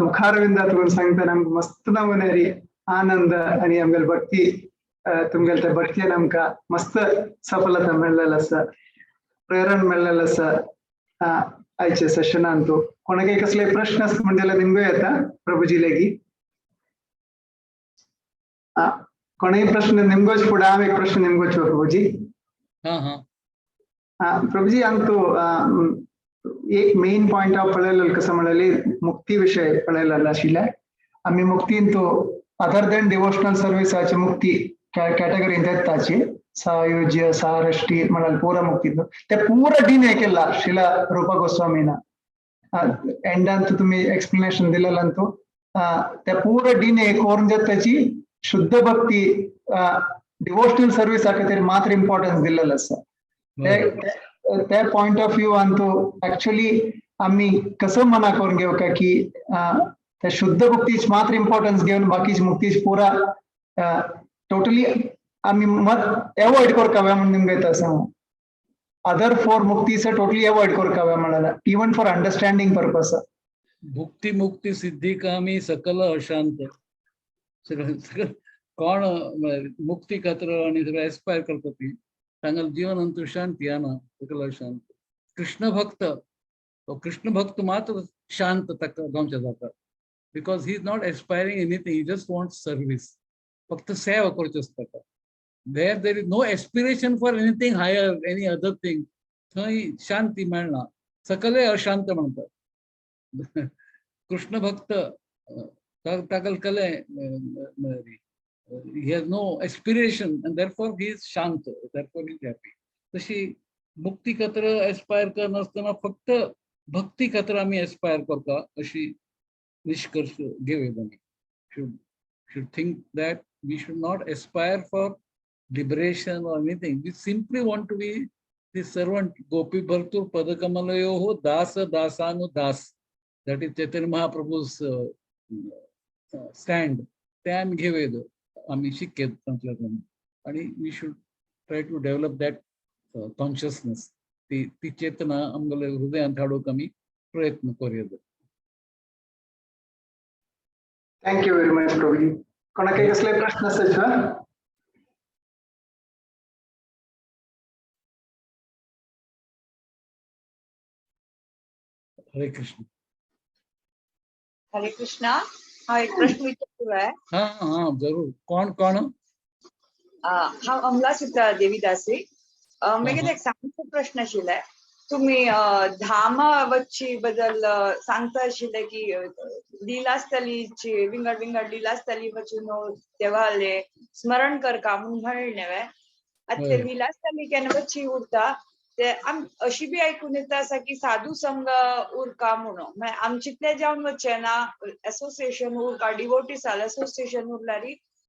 मुखारविंदात सांगतना आमकां मस्त नमुनेरी आनंद आणि आमगेले भक्ती, तुमगेले त्या भक्तीन आमकां मस्त सफलता मेळ्ळेलें आसा, प्रेरण मेळ्ळेलें आसा. आयच्या सेशनान तूं कोणाकय कसले प्रश्न आसत म्हण जाल्यार निमगो येता प्रभुजी लेगी. कोणूय प्रश्न निमगोच फुडें हांव एक प्रश्न निमगोच प्रभुजी. हा हा. प्रभुजी, हांगा तूं एक मेन पॉइंट हांव पळयलेलो कसं म्हणलेली मुक्ती विशय पळयलेलो आशिल्ले. आमी मुक्तीन तूं अदर दॅन डिवोशनल सर्विसाची मुक्ती कॅटेगरीन येताची सायुज्य सारष्टी म्हळ्यार पूरा मुक्ती ते पूरा डिनाय केला श्रीला रूपा गोस्वामीना. एंडांत तुम्ही एक्सप्लेनेशन दिलेलं तू त्या पूरा डिनाय करून त्याची शुद्ध भक्ती डिवोशनल सर्विस खातीर मात्र इम्पॉर्टन्स दिलेलं आसा. त्या point of view Antu actually आम्ही कसं मना करून घेऊ का की त्या शुद्ध भक्तीच मात्र इम्पॉर्टन्स घेऊन बाकीची मुक्तीच पुरा टोटली आम्ही मत अवॉइड करकाव्या म्हणून निमगे येता आसा. अदर फोर मुक्तीचे टोटली अवॉइड करकाव्या म्हणाला इवन फॉर अंडरस्टँडिंग पर्पज. भुक्ती मुक्ती सिद्धी कामी सकल अशांत. सगळं सगळं कोण मुक्ती खातीर आणि सगळं एस्पायर करता ती तांगेलें जीवन शांती ना, सकल अशांत. कृष्ण भक्त, तो कृष्ण भक्त मात्र शांत ताका जावचें जाता, because he is not aspiring anything, he just want service. फक्त सेवा करची आसता ताका. There is no aspiration for anything higher, any other thing, थंय शांती मेळना. सकले अशांत म्हणतात. कृष्ण भक्त ताका कले He has no aspiration and therefore he is Shant, therefore he is happy. तशी मुक्ती खातीर एस्पायर करनासतना फक्त भक्ती खातीर आमी एस्पायर करता अशी निष्कर्ष घेवया आमी. Should think that we should not aspire for liberation or anything. We simply want to be the servant. Gopi Bhartur Padakamalayoho Dasa Dasanu Das. That is Chaitanya Mahaprabhu's stand. ते आमी घेवया, आमी शिक्के तांतल्यान, आनी we should try to develop that consciousness. ती ती चेतना आमगेले हृदयांत हाडूंक आमी प्रयत्न करूया. Thank you very much Prabhuji. कोणाक कसले प्रश्न आसात? हरे कृष्ण. हरे कृष्णा. हा एक प्रश्न विचारू आहे. हा हा, जरूर. कोण कोण? हांव अमला सुता देवीदासी. मागीर एक सामको प्रश्न आशिल्ले. तुम्ही धामा वच्ची बद्दल सांगता आशिल्ले की लीलास्थलीची विंगड विंगड लीलास्थली वचून देवाले स्मरण करका म्हणून म्हणले वे. आतां ते लीलास्थली केन्ना वच्ची उरता ते आम अशी बी आयकून येता आसा की साधू संघ उरका म्हणून, म्हळ्यार आमचीतले जावन वचचे ना, एसोसिएशन उरका, डिवोटीसाल एसोसिएशन उरल्यार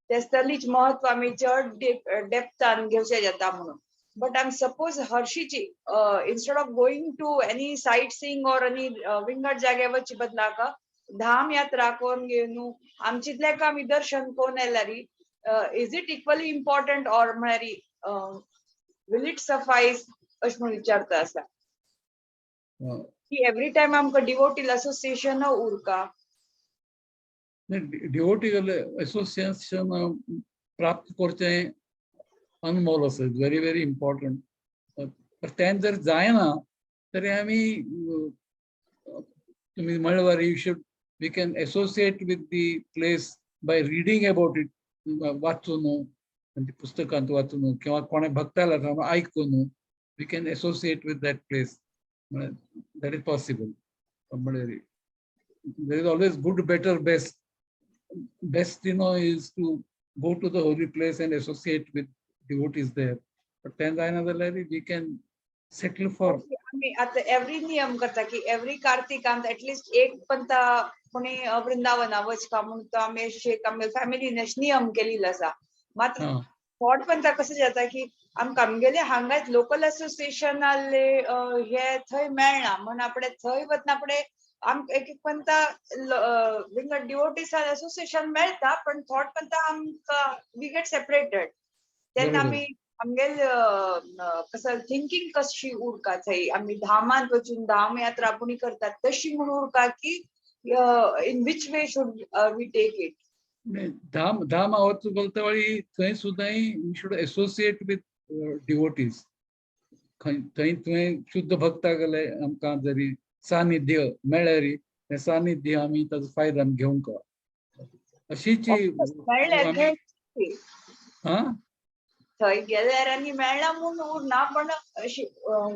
ते स्थलीच महत्व आमी चड डेप्थान घेवचें जाता म्हणून. But I'm suppose हर्षीची instead of going to any sightseeing or any विंगड जाग्यार वचचे बदलाक धाम यात्रा करून घेवन आमचीतल्याक आमी दर्शन करून येल्यार is it equally important or म्हळ्यार will it suffice अशें म्हणून विचारता आसा की एवरी टायम आमकां डिवोटील एसोसिएशन उरका? डिवोटील एसोसिएशन प्राप्त करचें अनमोल आसा, व्हेरी व्हेरी इम्पॉर्टंट. पण तें जर जायना तरी आमी तुमी म्हणल्यार you should we can associate with the place by reading about it, वाचून आनी पुस्तकांत वाचून किंवा कोणा भक्ताला सांगून आयकून we can associate with that place. That is possible. म्हळ्यार there is always good, better, best. Best, you know, is to go to the holy place and associate with devotees there. But then जायना we can settle for. आमी आतां every नियम करता की every कार्तिकांत at least एक पंता कोणी वृंदावना वचका म्हणून तो आमी अशें एक आमगे फॅमिलीन अशें नियम केलेलो आसा. मात थोड पंता कशें जाता की आमकां आमगेले हांगाच लोकल एसोसिएशनाले हे थंय मेळना म्हण आपणे थंय वतना आपणे आमकां एक एक पंता विंगड डिवोटीसाल एसोसिएशन मेळटा, पण थोड पंता आमकां we get separated. तेन्ना आमी आमगेल कसं थिंकींग कशी उरका थंय आमी धामांत वचून धाम यात्रा आपूण करतात तशी म्हणून उरका की in which way should we take it? धाम धाम आवत चलता वेळी थंय सुद्दां you should associate with devotees. थंय तुवें शुद्ध भक्ता गेले आमकां जरी सानिध्य मेळ्ळ्यार तें सानिध्य आमी ताजो फायदो आमी घेवंक अशीच. मेळ्ळें हा थंय गेल्यार आनी मेळ्ळा म्हूण उरना, पण अशी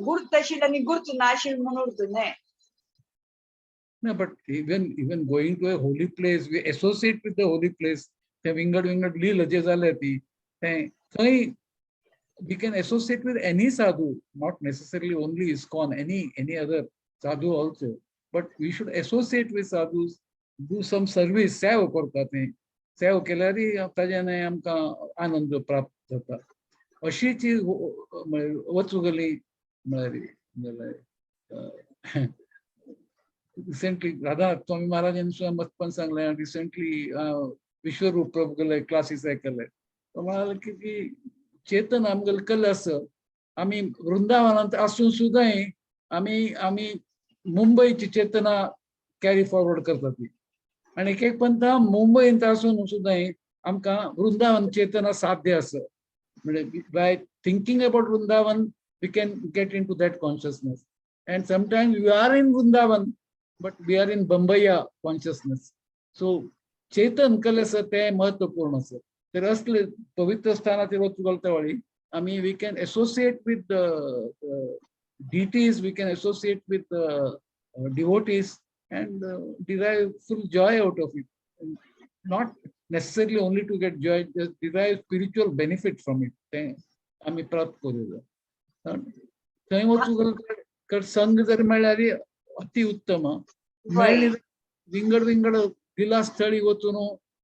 गुर्त आशिल्ली आनी गुर्त ना आशिल्ली म्हूण उरता न्हय. No, but even going to a holy place, we associate with the holy place. ते विंगड विंगड लील जे जाले ती ते थंय we can associate with any sadhu, not necessarily only ISKCON, any other sadhu also. But we should associate with sadhus, do some service, save करता ते save केल्यार ताज्यान आमकां आनंद प्राप्त जाता. अशीच वचूं गेली म्हळ्यार रिसेंटली राधा स्वामी महाराजांनी सुद्धा मत सांगलें. रिसेंटली विश्वरूप प्रभू गेले क्लासीस ऐकले, तो म्हणाले की ती चेतन आमगेले कल आसा, आमी वृंदावनांत आसून सुद्दां आमी आमी मुंबयची चेतना कॅरी फॉरवर्ड करता ती, आनी एक एक पंथा मुंबयंत आसून सुद्दां आमकां वृंदावन चेतना साध्य आसा. म्हणजे by thinking about Vrindavan we can get into that consciousness. And sometimes we are in Vrindavan, but we are in Bombaya consciousness. So Chetan कल आसा तें महत्वपूर्ण आसा. तर असले पवित्र स्थानाचेर वचूंक घालता वेळी आमी we can associate with deities, we can associate with devotees and derive full joy out of it. And not necessarily only to get joy, just derive spiritual benefit from it. तें आमी प्राप्त करूं जाय. थंय वचूंक जाल्यार संघ जर मेळ्ळ्यार अति उत्तम. मेळ्ळी विंगड विंगड लिलास्थळी वचून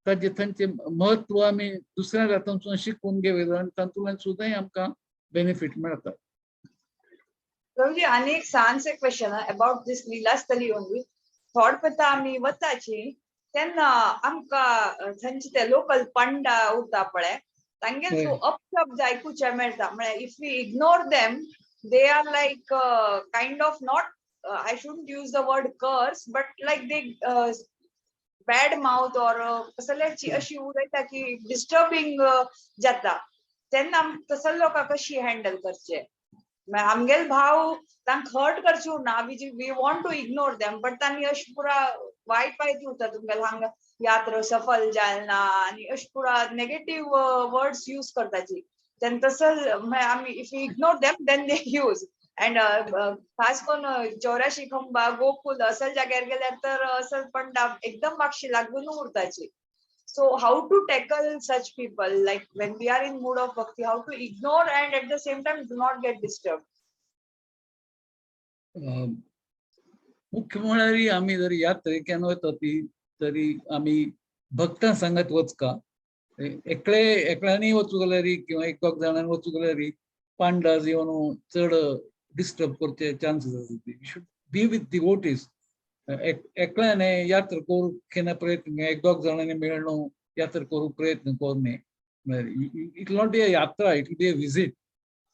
ताजे थंयचें म्हत्व आमी दुसऱ्या हातूंतसून शिकून घेवया आनी तातूंतल्यान सुद्दां आमकां बेनिफीट मेळटा. प्रभुजी, आनी एक ल्हानशें क्वेश्चन अबाउट this लीलास्थली ओनली. थोड पता आमी वताची तेन्ना आमकां थंयचे ते लोकल पंडा उरता पळय, तांगेल अपशब्द आयकुचे मेळटा. म्हळ्यार if we ignore them they are like kind of not, I shouldn't use the word curse, but like they bad mouth or कसल्याची अशी उलयता की डिस्टर्बिंग जाता. तेन्ना तसले लोकांक कशी हँडल करचे? आमगेल भाव तांकां हर्ट करचे ना, we want to ignore them, but तांणी अशें पुरा वायट वायट उरता, तुमगेल हांगा यात्रा सफल जालना आनी अशें पुरा नेगेटीव वर्ड्स यूज करताची. तेन्ना तसो आमी if you ignore them then they use. And खास करून चौराशी खंबा, गोकुल असल जाग्यार गेल्यार तर असल पंडा एकदम मागशी लागून उरताची. So how to tackle such people, like when we are in mood of bhakti, how to ignore and at the same time do not get disturbed? मुख्य म्हळ्यार आमी जर यात्रेच्यान वता ती तरी आमी भक्तां सांगत वचका. एकले एकल्यांनी वचूंक जाल्यार किंवा एक दोग जाणांनी वचूंक जाल्यार पांडाज येवन चड डिस्टर्ब करचे चान्सीस आसा. You should be with devotees. एकल्याने यात्रा करूंक केन्ना प्रयत्न, एक दोग जाणांनी मेळून यात्रा करूंक प्रयत्न करूं न्ही. It will not be a yatra, it will be a visit.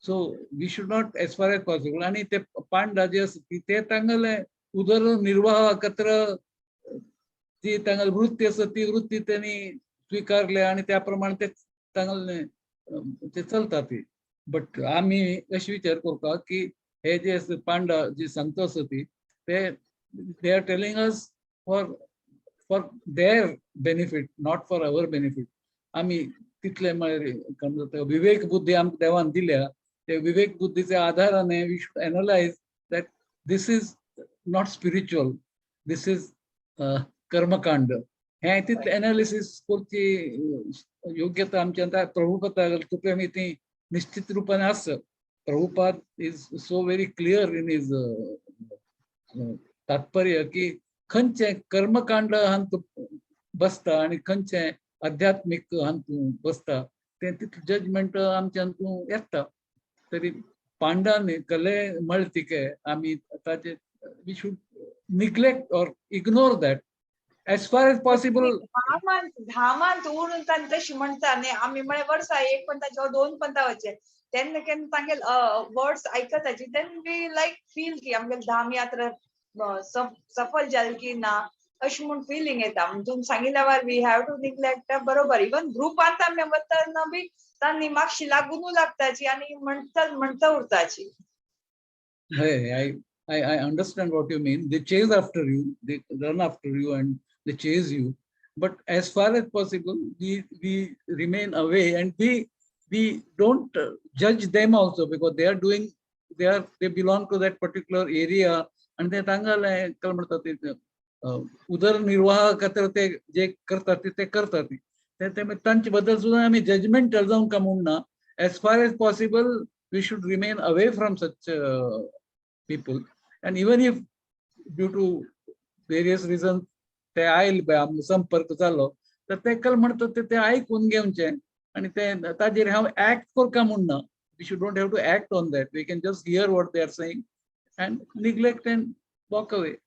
So we should not as far as possible. आनी ते पांडा जे आसा ते तांगेले उदरनिर्वाहा खातीर ती तांगेली वृत्ती आसा, ती वृत्ती तेणी स्विकारल्या आनी त्या प्रमाणे ते तांगेले ते चलता ती. बट आमी अशें विचार करता की हे जे आसा पांडा जे सांगता आसा ती ते they are telling us for their benefit, not for our benefit. आमी तितले म्हळ्यार विवेक बुद्धी आमकां देवान दिल्या, ते विवेक बुद्धीच्या आधाराने we should analyse that this is not spiritual, this is कर्मकांड. हें तितलें एनालिसीस करची योग्यता आमच्या आतां प्रभुपदा कृपेन ती निश्चित रुपान आसा. Prabhupada is so very clear in his तात्पर्य की खंयचें कर्मकांड हातूंत बसता आनी खंयचें आध्यात्मीक हातूंत बसता तें तितलें जजमेंट आमच्या हातूंत येता. तरी पांडांनी कले म्हळ्ळे आमी ताचे we should neglect or ignore that as far as possible. धामांत उरून तांणी तशी म्हणटा न्ही, आमी म्हळ्यार वर्सा एक पंता किंवा दोन पंता वचचे तेन्ना केन्ना तांगेल words आयकताची, then we like feel की आमगेल धाम यात्रा सफल जाली की ना अशें म्हूण फिलींग येता. तुमी सांगिल्ल्या we have to neglect बरोबर. इवन ग्रुपांत आमी वतना बी तांणी मागशी लागून लागताची आनी म्हणटा म्हणटा उरताची. Hey, I understand what you mean. They chase after you, they run after you and they chase you. But as far as possible, we remain away and we don't judge them also, because they are doing, they belong to that particular area and ते तांगेले काय म्हणतात ते उदरनिर्वाह खातीर ते जे करतात ते करतात. ते तांचे बद्दल सुद्दां आमी जजमेंटल जावंक काय म्हूण ना. As far as possible we should remain away from such people. And even if due to various reasons ते आयले पळय आमचो संपर्क जालो तर ते काय म्हणतात ते आयकून घेवचे आनी ते ताजेर हांव एक्ट करका म्हूण ना. We should don't have to act on that. We can just hear what they are saying and neglect and walk away.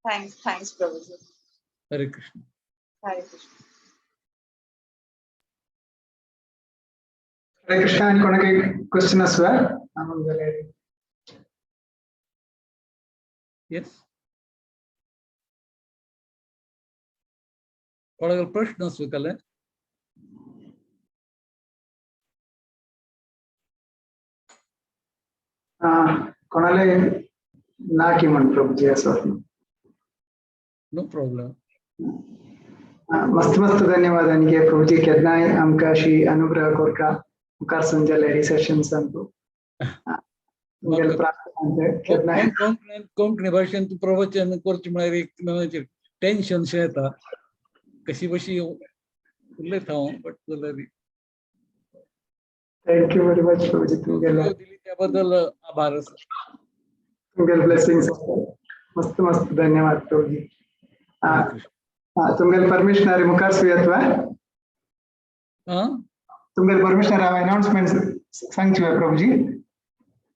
Thanks, thanks Prabhuji. Hare Krishna. Hare Krishna. Hare Krishna. आणि कोणाक question आसवा? येस, कोणाक प्रश्न आसू काले? कोणाले ना की म्हण प्रभुजी असो? No problem. मस्त मस्त धन्यवाद आणि प्रभुजी केन्नाय आमकां अशी अनुग्रह करका मुखार समजले सेशन सांगतो. कोंकणी भाशेन तूं प्रवचन करचें म्हळ्यार एक टेन्शन शें येता. कशी बशी उलयता हांव, बट जाल्यार thank you very much Prabhuji, तुमगेले दिली त्या बद्दल आभार आसा. तुमगेले ब्लेसिंग्स. मस्त मस्त धन्यवाद प्रभुजी. तुमगेले परमिशन मुखार सुयत वा? हा. तुमगेले परमिशन हांव अनाउन्समेंट सांगची वा प्रभुजी?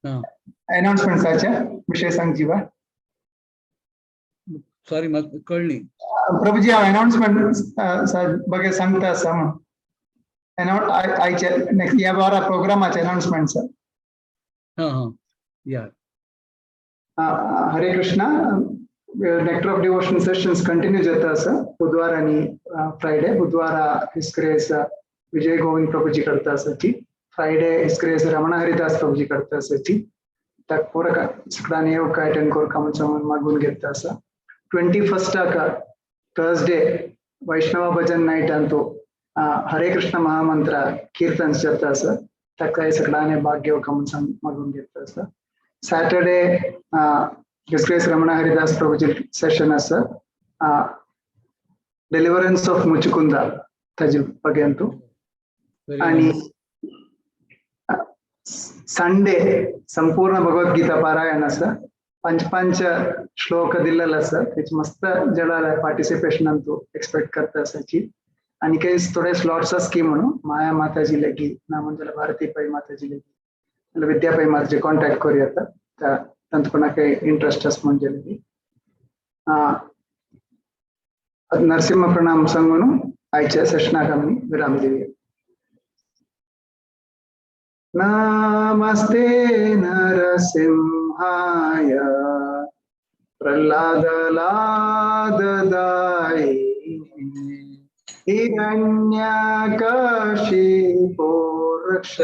हा. अनाउन्समेंट्साच्या विषय सांगची वा? सॉरी, म्हाका कळ्ळी. प्रभुजी, हांव अनाउन्समेंट बगे सांगता आसा म्हूण आयचे नेक्स्ट ह्या वारा प्रोग्रामाचे अनाउन्समेंट. हा हा या. हरे Krishna. Nectar of devotion sessions continue जाता आसा बुधवार आणि फ्रायडे. बुधवारा his grace Vijay Govind Prabhuji करता आसाची, Friday his grace Ramana Haridas Prabhuji करता आसाची. ताका पुरा सगळ्यांनी येवका, अटेंड करका म्हणून मागून घेता आसा. 21स्टाक थर्सडे वैष्णव भजन नायट अंतू हरे कृष्ण महामंत्र कीರ್ತन जाता आसा. ताका सगळ्यांनी भाग घेवका म्हणून मागून घेता आसा. Saturday his grace Ramana Haridas Prabhuji session आसा, डेलिव्हरन्स ऑफ मुचुकुंदा ताजे ಬಗ್ಗೆ ಅಂತೂ. आणि संडे संपूर्ण भगवद्गीता पारायण आसा. पंच पंच श्लोक दिलेले आसा. त्याची मस्त जणाला पार्टिसिपेशन अंतू एक्सपेक्ट करता आसाची. आणि काही थोडे स्लॉट्स आसा की म्हणून माया माताजी लगी ना म्हणजे भारती पै माताजी लगी, विद्या पै माताजी कॉन्टॅक्ट करूया. तांत कोणाक इंट्रस्ट आसा म्हणजे लगी. नरसिंह प्रणाम सांगून आयच्या सेशनाक आमी विराम दिवया. नमस्ते नरसिंहाय प्रल्हाद लाददायिने हिरण्यकशिपो रक्ष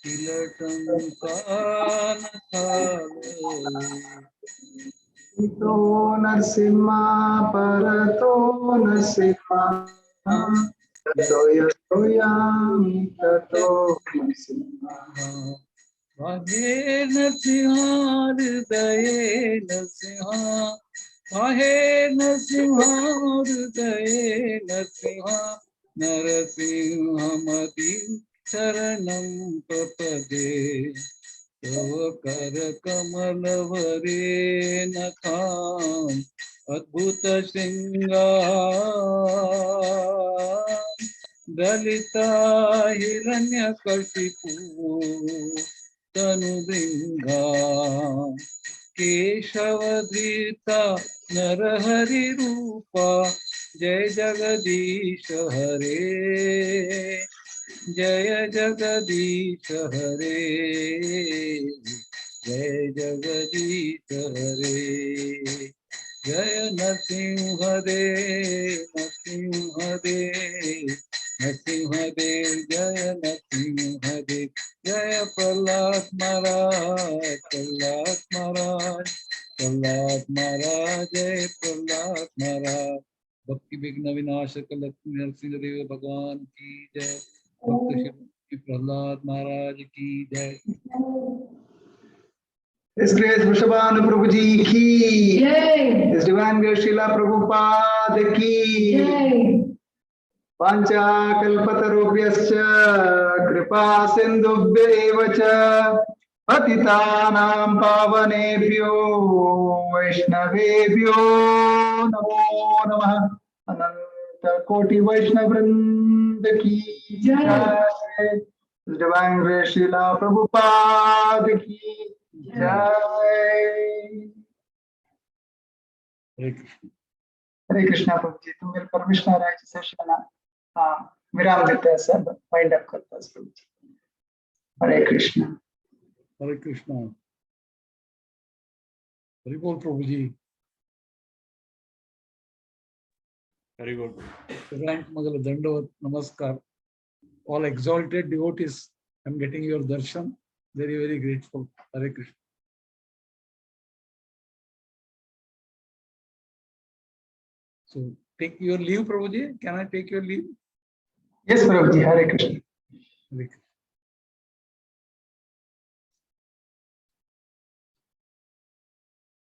तिलटंकान. इतो नरसिंहा परतो नरसिंहा ततो यस्तोयामि ततो नरसिंहा. वाहे नरसिंहा हृदये नरसिंहा, वाहे नरसिंहा हृदये नरसिंहा, नरसिंहमति शरणं प्रपदे. तव कर कमलवरे नखां अद्भुत शृंगार, दलिता हिरण्यकशिपु तनुभृंगा, केशवधृता नरहरि रूपा, जय जगदीश हरे, जय जगदीश हरे, जय जगदीश हरे, जय नरसिंह देव नरसिंह देव नरसिंह देव, जय नरसिंह देव, जय प्रहलाद महाराज, प्रहलाद महाराज, प्रहलाद महाराज, जय प्रहलाद महाराज. भक्ति विघ्न विनाशक लक्ष्मी नरसिंह देव भगवान की जय. भक्त श्री प्रहलाद महाराज की जय. His Grace Vrishabhanu Prabhuji ki जय. His Divine Grace Srila Prabhupada ki जय. वाञ्छा कल्पतरुभ्यश्च कृपा सिन्धुभ्य एव च पतितानां पावनेभ्यो वैष्णवेभ्यो नमो नमः. अनंत कोटि वैष्णव वृंद की जय. जय. His Divine Grace Srila Prabhupada की जय. हरे कृष्ण. हरे कृष्णा प्रभुजी, तुमगेले परमिशन आयच्या सेशना विराम दिता आसा, वाइंड अप करता प्रभुजी. हरे कृष्ण. हरे कृष्ण. हरि बोल प्रभुजी. Very good. सगळ्यांक मगल दंडवत नमस्कार. All exalted devotees, I'm getting your darshan. Very, very grateful. Hare Krishna. So take your leave, Prabhuji. Can I take your leave? Yes, Prabhuji. Hare Krishna. Hare Krishna.